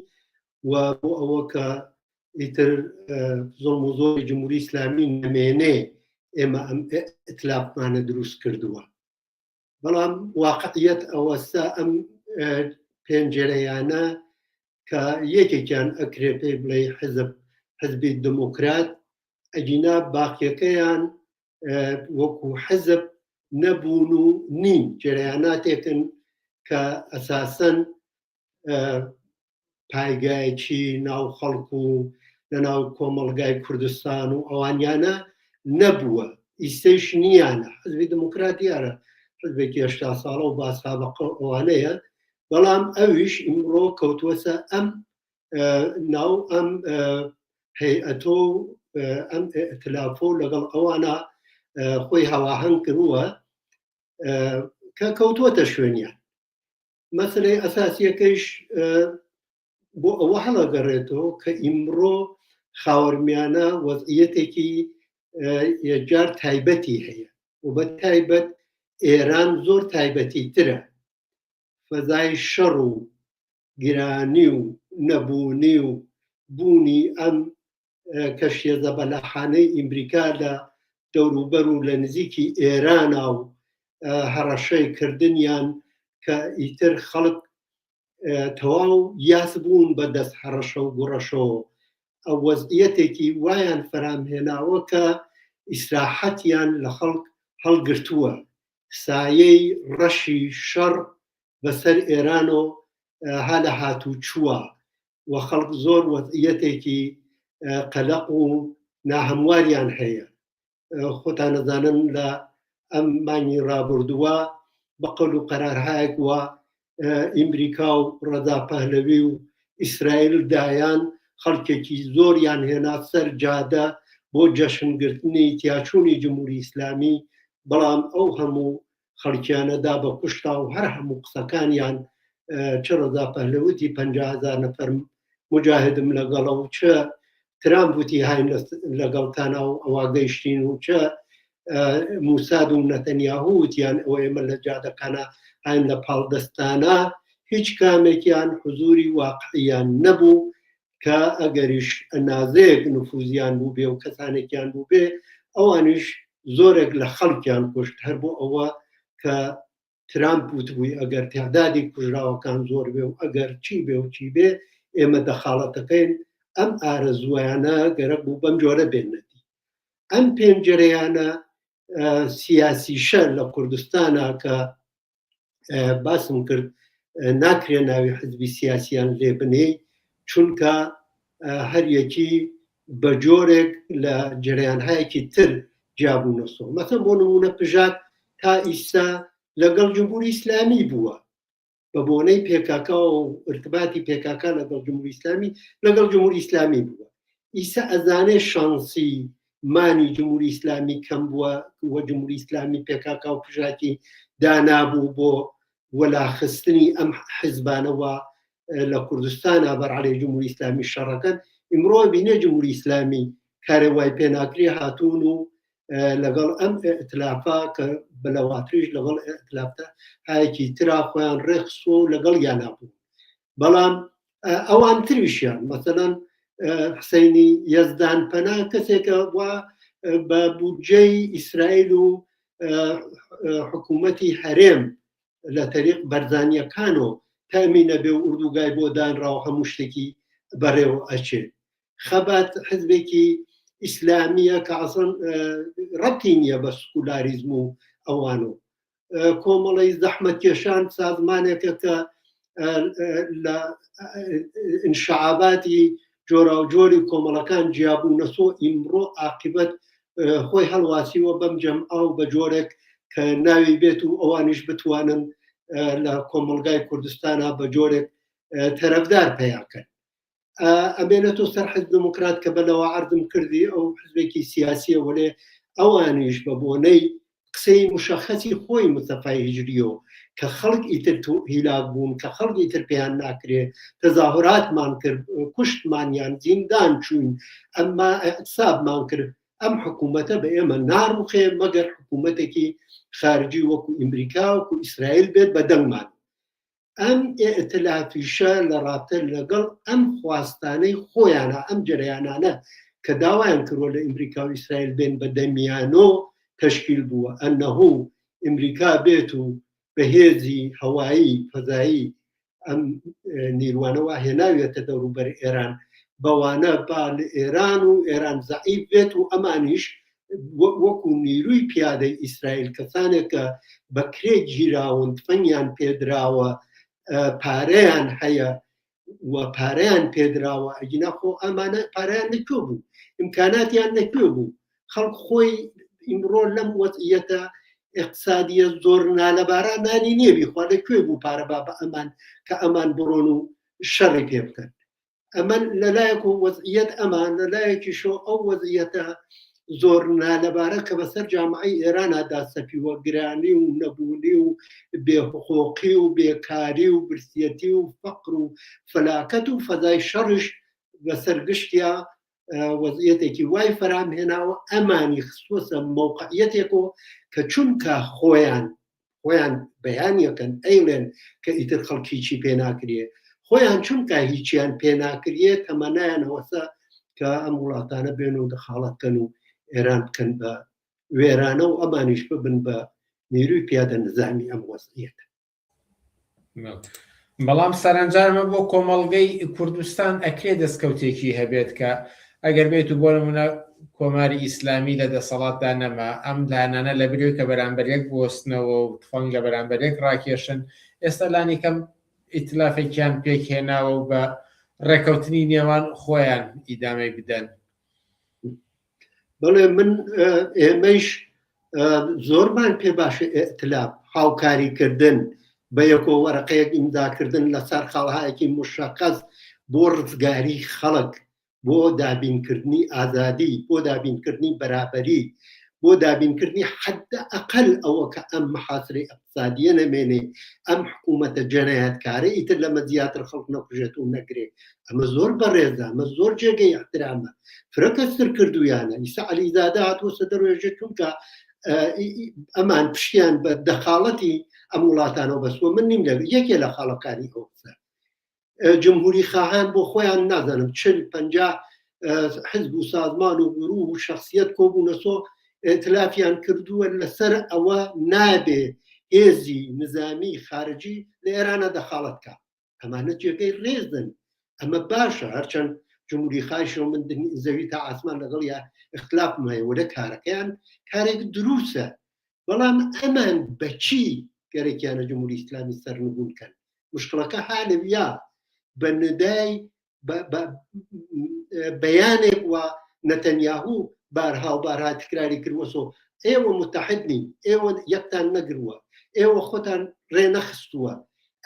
و بۆ ئەوە کە ئیتر زۆڵم و زۆری جمهوری ئیسلامی نەمێنێ ئێمە ئەم ئیتلافمانە دروست کردووە بەڵام واقعیت ئەوەسە ئەم پێنجەرەیانە کە یەکێکیان ئەکرێ پێی بڵێ حزب حزبی دموکرات ئەگینا باقیەکەیان وەکو حزب نەبوون و نین جەرەیاناتێکن کە ئەساسەن پایگایەکی ناو خەڵک و لە ناو کۆمەڵگای کوردستان و ئەوانیانە نەبووە ئیسەیش نییانە حزبی دموکرات دیارە حزبێکی هەشتا ساڵە و باسابقە ئەوانەیە بەڵام ئەویش ئیمڕۆ کەوتووەسە ئەم ناو ئەم هەیئەتۆ و ئەم ئیئتلافۆ لەگەڵ ئەوانە خۆی هەواهەنگ کردووە کە کەوتووەتە شوێنیان مەسلەی ئەساسیەکەیش بۆ ئەوە هەڵەگەڕێتەوە کە ئیمڕۆ خاوەرمیانە وەزعیەتێکی یەکجار تایبەتی هەیە و بە تایبەت ئێران زۆر تایبەتی ترە فەزای شەڕ و گرانی و نەبوونی و بوونی ئەم کەشتیە زەبەلاحانەی ئیمریکا لە دەوروبەر و لە نزیکی ئێرانە و هەڕەشەی کردنیان کە ئیتر خەڵک تەواو یاس بوون بە دەست هەڕەشە و گوڕەشەوە ئەو وەزعیەتێکی وایان فەرام هێناوە کە ئیسراحەتیان لە خەڵک هەڵگرتووە سایەی ڕەشی شەڕ بەسەر ئێرانۆ ها لە هاتوچووە و خەڵک زۆر وەزعیەتێکی قەلەق و ناهەمواریان هەیە خۆتان نەزانن لە ئەم مانگی ڕابردووە بە قەول و قەرارهایەک وە ئیمریکا و ڕەزا پەهلەوی و ئیسرائیل دایان خەڵکێکی زۆریان هێنا سەر جادە بۆ جەشنگرتنی تیاچوونی جمهوری ئیسلامی بەڵام ئەو هەموو خەڵکیانە دا بە کوشتا و هەر هەموو قسەکانیان چ ڕەزا پەهلەوتی 50هزار نەفەر مجاهدم لەگەڵە و چ ترامپ وتی هاین لەگەڵتانە و ئەوە گەیشتین و چ موساد و نەتەنیاهو وتیان ئەوە ئێمە لە جادەکانە هاین لە پاڵ دەستانە هیچ کامێکیان حزوری واقعیان نەبوو کە ئەگەریش ئەنازەیەک نفوزیان بووبێ و کەسانێکیان بووبێ ئەوانیش زۆرێک لە خەڵکیان کوشت هەر بۆ ئەوە کە ترامپ وتبووی ئەگەر تعدادی کوژراوەکان زۆر بێ و ئەگەر چی بێ و چی بێ ئێمە دەخاڵەتەکەین ئەم ئارەزوویانە گەرەک بوو بەم جۆرە بێنەتی ئەم پێنجەرەیانە سیاسیشە لە کوردستانە کە باسم کرد ناکرێ ناوی حزبی سیاسیان لێ بنێی چونکە هەر یەکی بە جۆرێک لە جریانهایەکی تر جیابوونەسەوە مەسەن بۆ نمونە پژاک تا ئیستا لەگەڵ جمهوری ئیسلامی بووە بە بۆنەی پێکاکا و ارتباتی پێکاکا لەگەڵ جمهوری ئیسلامی لەگەڵ جمهوری ئیسلامی بووە ئیسە ئەزانێ شانسی مانی جمهوری ئیسلامی کەم بووە و جمهوری ئیسلامی پێکاکا و پژاکی دانابوو بۆ وەلاخستنی ئەم حزبانەوە لە کوردستانە بەرعەلەی جمهوری ئیسلامی شەڕەکەن ئیمڕۆ بینێ جمهوری ئیسلامی کارێ وای پێ ناکرێ هاتوون و لەگەڵ ئەم ئیتلافا کە بەلەواتریش لەگەڵ ئیتلافتا هایەکی ترا خۆیان ڕێخسووە و لەگەڵ یانا بوو بەڵام ئەوان تریشیان مەسەلەن حسینی یەزدان پەنا کەسێکە وا بە بودجەی ئیسرائیل و حکوومەتی هەرێم لە تەریق بەرزانیەکانەوە تامینە بێ و ئوردوگای بۆ دانراوە هەموو شتێکی بەڕێوە ئەچێت خەبات حزبێکی ئیسلامیە کە ئەسڵەن ڕەتی نییە بە سکولاریزم و ئەوان و کۆمەڵی زەحمەتکێشان سازمانێکە کە لە ئینشعاباتی جۆراوجۆری کۆمەڵەکان جیابوونەسۆ ئیمڕۆ ئاقیبەت خۆی هەڵواسیوە بەم جەمعە و بە جۆرێک کە ناوی بێت و ئەوانیش بتوانن لە کۆمەڵگای کوردستانە بە جۆرێک تەرەفدار پەیاکەن ئەمێنێتەوە سەر حزب دموکرات کە بەلەوە عەرزم کردی ئەو حزبێکی سیاسیە وەلێ ئەوانیش بە بۆنەی قسەی مشەخەسی خۆی مستەفای هیجریەوە کە خەڵک ئیتر هیلاک بوون کە خەڵک ئیتر پێیان ناکرێ تەزاهوراتمان کرد کوشتمانیان زیندان چوین ئەمما اعتصابمان کرد ئەم حکوومەتە بە ئێمە ناڕوخێ مەگەر حکوومەتێکی خارجی وەکو ئەمریکا وەکو ئیسرائیل بێت بە دەنگمان ئەم ئیئتلافیشە لە ڕابتە لەگەڵ ئەم خواستانەی خۆیانە، ئەم جەرەیانانە کە داوایان کردوە لە ئمریکا و ئیسرائیل بێن بە دەمیانۆ تەشکیل بووە، ئەنەهو ئمریکا بێت و بە هێزی هەوایی، فەزایی ئەم نیروانە وا هێناویەتە دەوروبەر ئێران، بەوانە با لە ئێران و ئێران زەعیف بێت و ئەمانیش وەکو نیروی پیادەی ئیسرائیل کەسانێک کە بە کرێ گیراون تفەنگیان پێدراوە پارەیان هەیە و پارەیان پێدراوە ئەگینا خۆ ئەمانە پارەیان لەکوێ بوو ئیمکاناتیان لەکوێ بوو خەڵک خۆی ئیمڕۆ لەم وەزعیەتە اقتصادیە زۆر نالەبارە نانی نییە بیخوا لەکوێ بوو پارە با بە ئەمان کە ئەمان بڕۆن و شەڕی پێ بکەن ئەمە لەلایەک و وەزعیەت ئەمان لەلایەکیشەوە ئەو وەزعیەتە زۆر نالەبارە کە بەسەر جامعەی ئێرانە داسەپیوە گرانی و نەبوونی و بێحقوقی و بێکاری و برسیەتی و فەقر و فەلاکەت و فەزای شەڕش بەسەر گشتیا وەزعیەتێکی وای فەرام هێناوە ئەمانی خستووەسە مەوقعیەتێکەوە کە چونکە خۆیان خۆیان بەیانیەکەن ئەیڵێن کە ئیتر خەڵک هیچی پێ ناکرێ خۆیان چونکە هیچیان پێ ناکرێ تەمەنایان ئەوەسە کە ئەم وڵاتانە بێن و دەخاڵەت کەن و ئێران بکەن بە وێرانە و ئەمانیش ببن بە نیروی پیادە نزامی ئەم وەزعیەتە. بەڵام سەرەنجامە بۆ کۆمەڵگەی کوردستان ئەکرێ دەستکەوتێکی هەبێت کە ئەگەر بێت و بۆ نمونە کۆماری ئیسلامی لە دەسەڵاتدا نەما ئەم لایەنانە لە بری کە بەرامبەر یەک بوەستنەوە و تفەنگ لە بەرامبەر یەک ڕاکێشن ئێستا لانی کەم ئیتلافێکیان پێکهێناوە و بە ڕێکەوتنی نێوان خۆیان ئیدامەی بدەن. بەڵێ من ئێمەیش زۆرمان پێ باشە ئیئتلاف هاوکاریکردن بە یەکۆ وەرەقەیەک ئیمزاکردن لەسەر خاڵهایەکی مشەخەس بۆ ڕزگاری خەڵک بۆ دابینکردنی ئازادی بۆ دابینکردنی بەرابەری بۆ دابینکردنی حەدە ئەقل ئەوە کە ئەم محاسرەی ئەقتصادیە نەمێنێ ئەم حکوومەتە جەنایەتکارە ئیتر لەمە زیاتر خەڵک نەکوژێت و نەگرێ ئەمە زۆر بەڕێزە ئەمە زۆر جێگەی احترامە فرە کەستر کردویانە ئیسا عەلیزادە هاتووە دەروێژێت چونکە ئەمان پشتیان بە دەخاڵەتی ئەم وڵاتانەوە بەسوە من نیم لە یەکێ لە خاڵەکانی ئەو قسە جمهوری خواهان بۆ خۆیان نازانم چل پ حزب و سازمان و گروه و شخصیت کۆبوونەسۆ ئیتلافیان کردووە لەسەر ئەوە نابێ هێزی نزامی خارجی لە ئێرانە دەخاڵەت کە ئەمانە جێگەی ڕێزن ئەمە باشە هەرچەند جمهوری خایشەوە من زەوی تا ئاسمان لەگەڵ یا اختلافم هەیە وەلێ کارەکەیان کارێک دروسە بەڵام ئەمان بەچی گەرەکیانە جمهوری ئیسلامی سەرنگون کەن مشکڵەکە ها لەویا بە ندای بەیانێک و نەتەنیاهو بارها و بارها تکراری کردوەسۆ ئێوە متحد نین ئێوە یەکتان نەگرووە ئێوە خۆتان ڕێ نەخستووە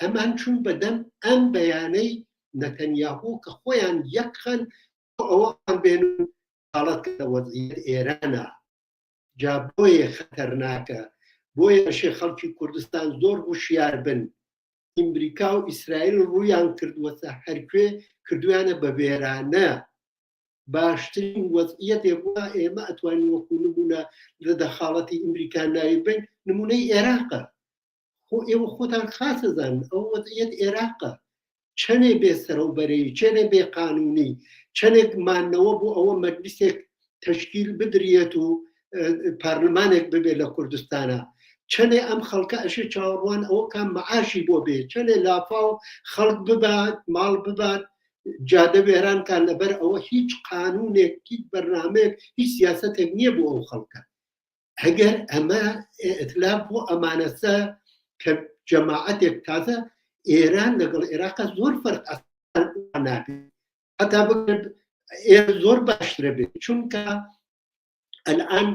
ئەمان چون بەدەم ئەم بەیانەی نەتەنیاهو کە خۆیان یەکخەن ئەوە بێن حاڵەت کە وەزعیەت ئێرانە جا بۆیە خەتەرناکە بۆیە ئەشێ خەڵکی کوردستان زۆر هوشیار بن ئیمریکا و ئیسرائیل ڕوویان کردووەتە هەرکوێ کردویانە بە وێرانە باشترین وەزعیەتێ بووە ئێمە ئەتوانین وەکو نمونە لە دەخاڵەتی ئەمریکا ناوی بین نمونەی عێراقە خۆ ئێوە خۆتان خاس ئەزانن ئەوە وەزعیەت ئێراقە چەنێ بێ سەرەوبەرەیی چەنێ بێ قانونی چەنێک مانەوە بۆ ئەوە مەجلیسێک تەشکیل بدرێت و پارلمانێک ببێت لە کوردستانە چەنێ ئەم خەڵکە ئەشێ چاوەڕوان ئەوە کام معاشی بۆ بێ چەنێ لافاو خەڵک ببات ماڵ ببات جادە وێران کان لەبەر ئەوە هیچ قانونێک هیچ بەرنامەیەک هیچ سیاسەتێک نییە بۆ ئەو خەڵکە ئەگەر ئەمە ئیتلاف بۆ ئەمانەسە کە جەماعەتێک تازە ئێران لەگەڵ عێراقە زۆر فەرق نابێت. هەتا بگرن ئێرە زۆر باشترە بێت چونکە ئەلئان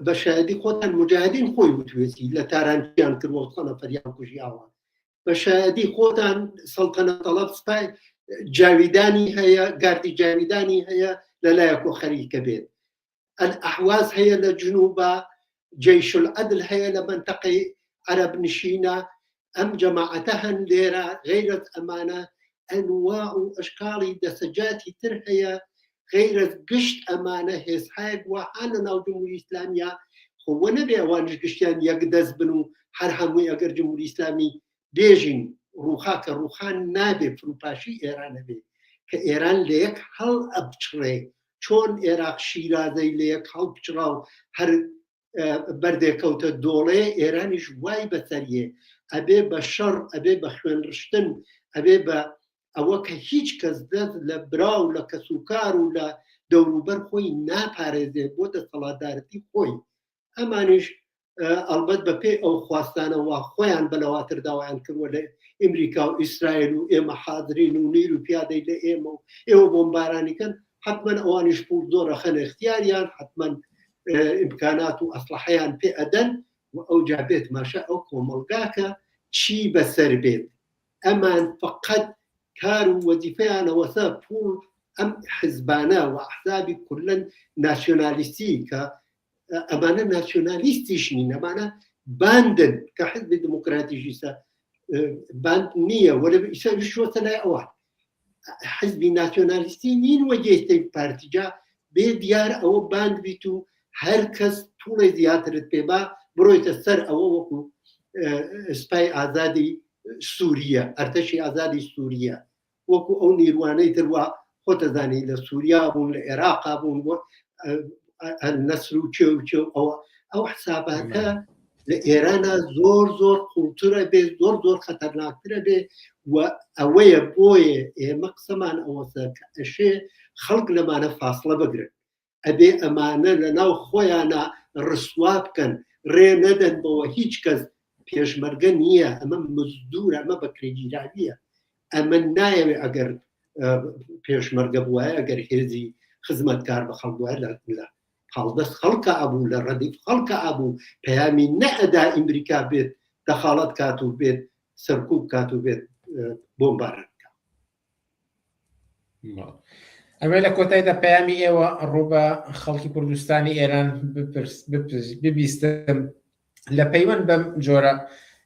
بە شایدی خۆتان مجاهدین خۆی وتوێتی لە تاران چیان کردوە و چەند نەفەریان کوژیاوە بە شایدی خۆتان سەڵتەنە تەڵەب سپای جاویدانی هەیە گاردی جاویدانی هەیە لەلایەک و خەریکە بێت الأحواز هەیە لە جنوبە جەیش العدل هەیە لە مەنتەقەی عەرەب نشینە ئەم جەماعەتە هەن لێرە غەیرەت ئەمانە ئەنواع و ئەشکاڵی دەسەجاتی تر هەیە غەیرەت گشت ئەمانە هێزهایەک وا هان لە ناو جمهوری ئیسلامیە خۆ وە نەبێ ئەوانیش گشتیان یەک دەست بن و هەر هەمووی ئەگەر جمهوری ئیسلامی بێژین ڕووخا کە ڕووخان نابێ فروپاشی ئێران ئەبێ کە ئێران لە یەک هەڵ ئەبچڕێ چۆن ئێراق شیرازەی لە یەک هەڵپچڕا و هەر بەردێ کەوتە دۆڵێ ئێرانیش وای بەسەریێ ئەبێ بە شەڕ ئەبێ بە خوێن ڕشتن ئەبێ بە ئەوە کە هیچ کەس دەست لە برا و لە کەسوکار و لە دەوروبەر خۆی ناپارێزێ بۆ دەسەڵاتدارەتی خۆی ئەمانیش ئەڵبەت بە پێی ئەو خواستانە وا خۆیان بەلەواتر داوایان کردوە لە ئمریکا و ئیسرائیل و ئێمە حازرین و نیر و پیادەی لە ئێمە و ئێوە بۆمبارانی کەن حتمما ئەوانیش پوڵ زۆر ئەخەنە اختیاریان حتمما ئیمکانات و ئەسلحەیان پێ ئەدەن و ئەو جا بێت ماشە ئەو کۆمەڵگاکە چی بەسەر بێت ئەمان فقط کار و وەزیفەیانەوەسە پوڵ ئەم حزبانە و ئەحزابی کولەن ناسیۆنالیستی کە ئەمانە ناسیۆنالیستیش نین ئەمانە باندن کە حزبی دموکراتیش ئیسا باند نییە وەلێ ئیسا شوەتە لای ئەوان حزبی ناسیۆنالیستی نین وە گەیشتەی پارتیجا بێ دیار ئەوە باند بیت و هەر کەس توڵێ زیاترت پێبا بڕۆیتە سەر ئەوە وەکو سپای ئازادی سووریە ئەرتەشی ئازادی سووریە وەکو ئەو نیروانەی تر وا خۆتەزانی لە سووریا بوون لە عێراقا بوون بۆ نەسر و چێ و چێ و ئەوە ئەو حساباتە لە ئێرانە زۆر زۆر قوڵترە بێ زۆر زۆر خەتەرناکترە بێ و ئەوەیە بۆیە ئێمە قسەمان ئەوەسە کە ئەشێ خەڵک لەمانە فاصلە بگرن ئەبێ ئەمانە لە ناو خۆیانا ڕسوا بکەن ڕێ نەدەن بەوە هیچ کەس پێشمەرگە نییە ئەمە مزدورە ئەمە بەکرێگیراویە ئەمە نایەوێ ئەگەر پێشمەرگە بواە ئەگەر هێزی خزمەتکار بە خەڵک بواە لە لە پاڵدەست خەڵکە ئەبوو لە ڕەدیف خەڵکە ئەبوو پەیامی نەئەدا ئەمریکا بێت دەخاڵەت کات و بێت سەرکوب کات و بێت بۆمباران ئەمێ لە کۆتایدا پەیامی ئێوە ڕوو بە خەڵکی کوردستانی ئێران ببیستم لە پەیوەند بەم جۆرە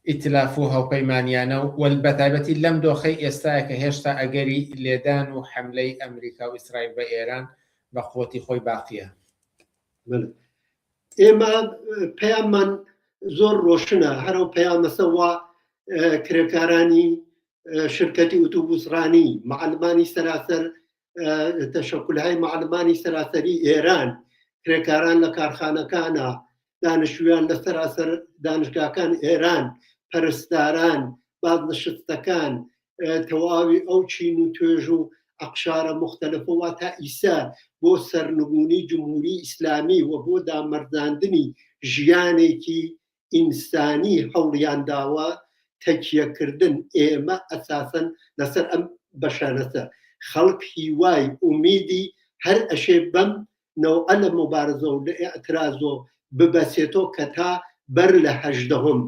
ئیتلاف و هاوپەیمانیانە و وەل بەتایبەتی لەم دۆخەی ئێستاە کە هێشتا ئەگەری لێدان و حملەی ئەمریکا و ئیسرائیل بە ئێران بە قوتی خۆی باقیە. ئێمە پەیاممان زۆر ڕۆشنە هەرەو پەیامەسە وا کرێکارانی شرکەتی ئوتوبوسڕانی معلمانی سەراسەر تەشەکولهای معلمانی سەراسەری ئێران کرێکاران لە کارخانەکانە دانشجویان لە سەراسەر دانشگاکان ئێران پەرستاران بازنشستەکان تەواوی ئەو چین و توێژ و ئەقشارە مختلفەوە تا ئیسە بۆ سەرنگونی جمهوری ئیسلامی و بۆ دامەرزاندنی ژیانێکی ئینسانی هەوڵیان داوە تەکیەکردن ئێمە ئەساسەن لەسەر ئەم بەشانەسە خەڵک هیوای ئومیدی هەر ئەشێ بەم نەوعە لە موبارزە و لە ئیعترازۆ ببەسێتۆ کە تا بەر لە هەژدەهۆم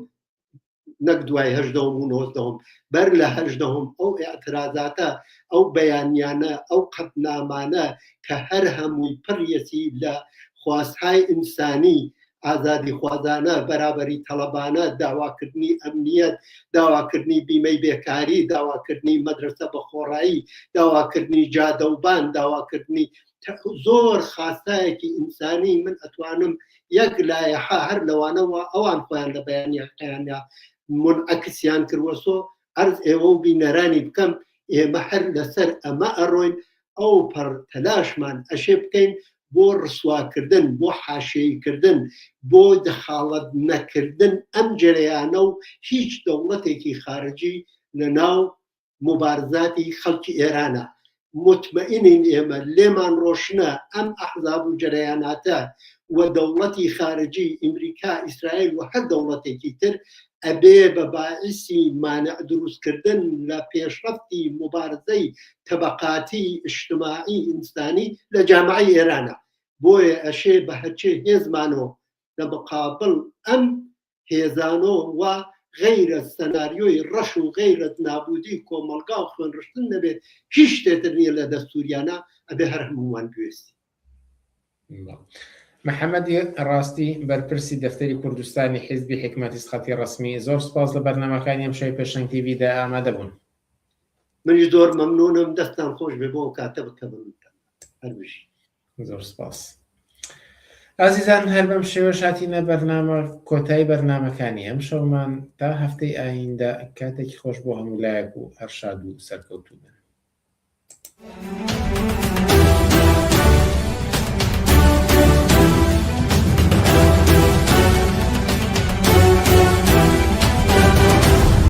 نەک دوای هەژدەهۆم و نۆزدەهۆم بەر لە هەژدەهۆم ئەو ئیعترازاتە ئەو بەیانیانە ئەو قەتنامانە کە هەر هەمووی پڕیەتی لە خواستهای ئینسانی ئازادیخوازانە، بەرابەری تەڵەبانە، داواکردنی ئەمنیەت، داواکردنی بیمەی بێکاری، داواکردنی مەدرەسە بە خۆڕایی، داواکردنی جادەوبان، داواکردنی زۆر خاستایەکی ئینسانی من ئەتوانم یەک لایەحە هەر لەوانەوە ئەوان خۆیان لە بەیانیەکەیاندا منعکسیان کردوەسۆ عەرز ئێوە و بینەرانی بکەم ئێمە هەر لەسەر ئەمە ئەڕۆین ئەو پەڕ تەلاشمان ئەشێ بکەین بۆ ڕسواکردن بۆ حاشیەییکردن بۆ دەخاڵەت نەکردن ئەم جەرەیانە و هیچ دەوڵەتێکی خارجی لە ناو موبارزاتی خەڵکی ئێرانە موتمەئینین ئێمە لێمان ڕۆشنە ئەم ئەحزاب و جەرەیاناتە و دەوڵەتی خارجی ئیمریکا ئیسرائیل و هەر دەوڵەتێکی تر. ئەبێ بە باعیسی مانع دروستکردن لە پێشڕەفتی موبارزەی تەبەقاتی ئیجتماعی ئینسانی لە جامعەی ئێرانە بۆیە ئەشێ بە هەرچێ هێزمانەوە لە مقابڵ ئەم هێزانۆ و غەیرە سەناریۆی ڕەش و غەیرە نابودی کۆمەڵگا و خوێنڕشتن نەبێت هیچ شتێتر نییە لە دەستوریانە ئەبێ هەر هەمووان بوێستی. محەمەدی ڕاستی بەرپرسی دەفتەری کوردستانی حیزبی حیکمەتیست خەتی ڕەسمی زۆر سپاس لە بەرنامەکانی ئەمشەوی پێشەنگ تیڤی دا ئامادە بوون. منیش زۆر مەمنونم دەستتان خۆش بێ بۆ ئەو کاتە کە بە منتان دا. هەر بژی. زۆر سپاس. ئازیزان هەر بەم شێوەش هاتینە بەرنامە کۆتایی بەرنامەکانی ئەمشەومان تا هەفتەی ئایندە کاتێکی خۆش بۆ هەموو لایەک و هەر شاد و سەرکەوتوو بن.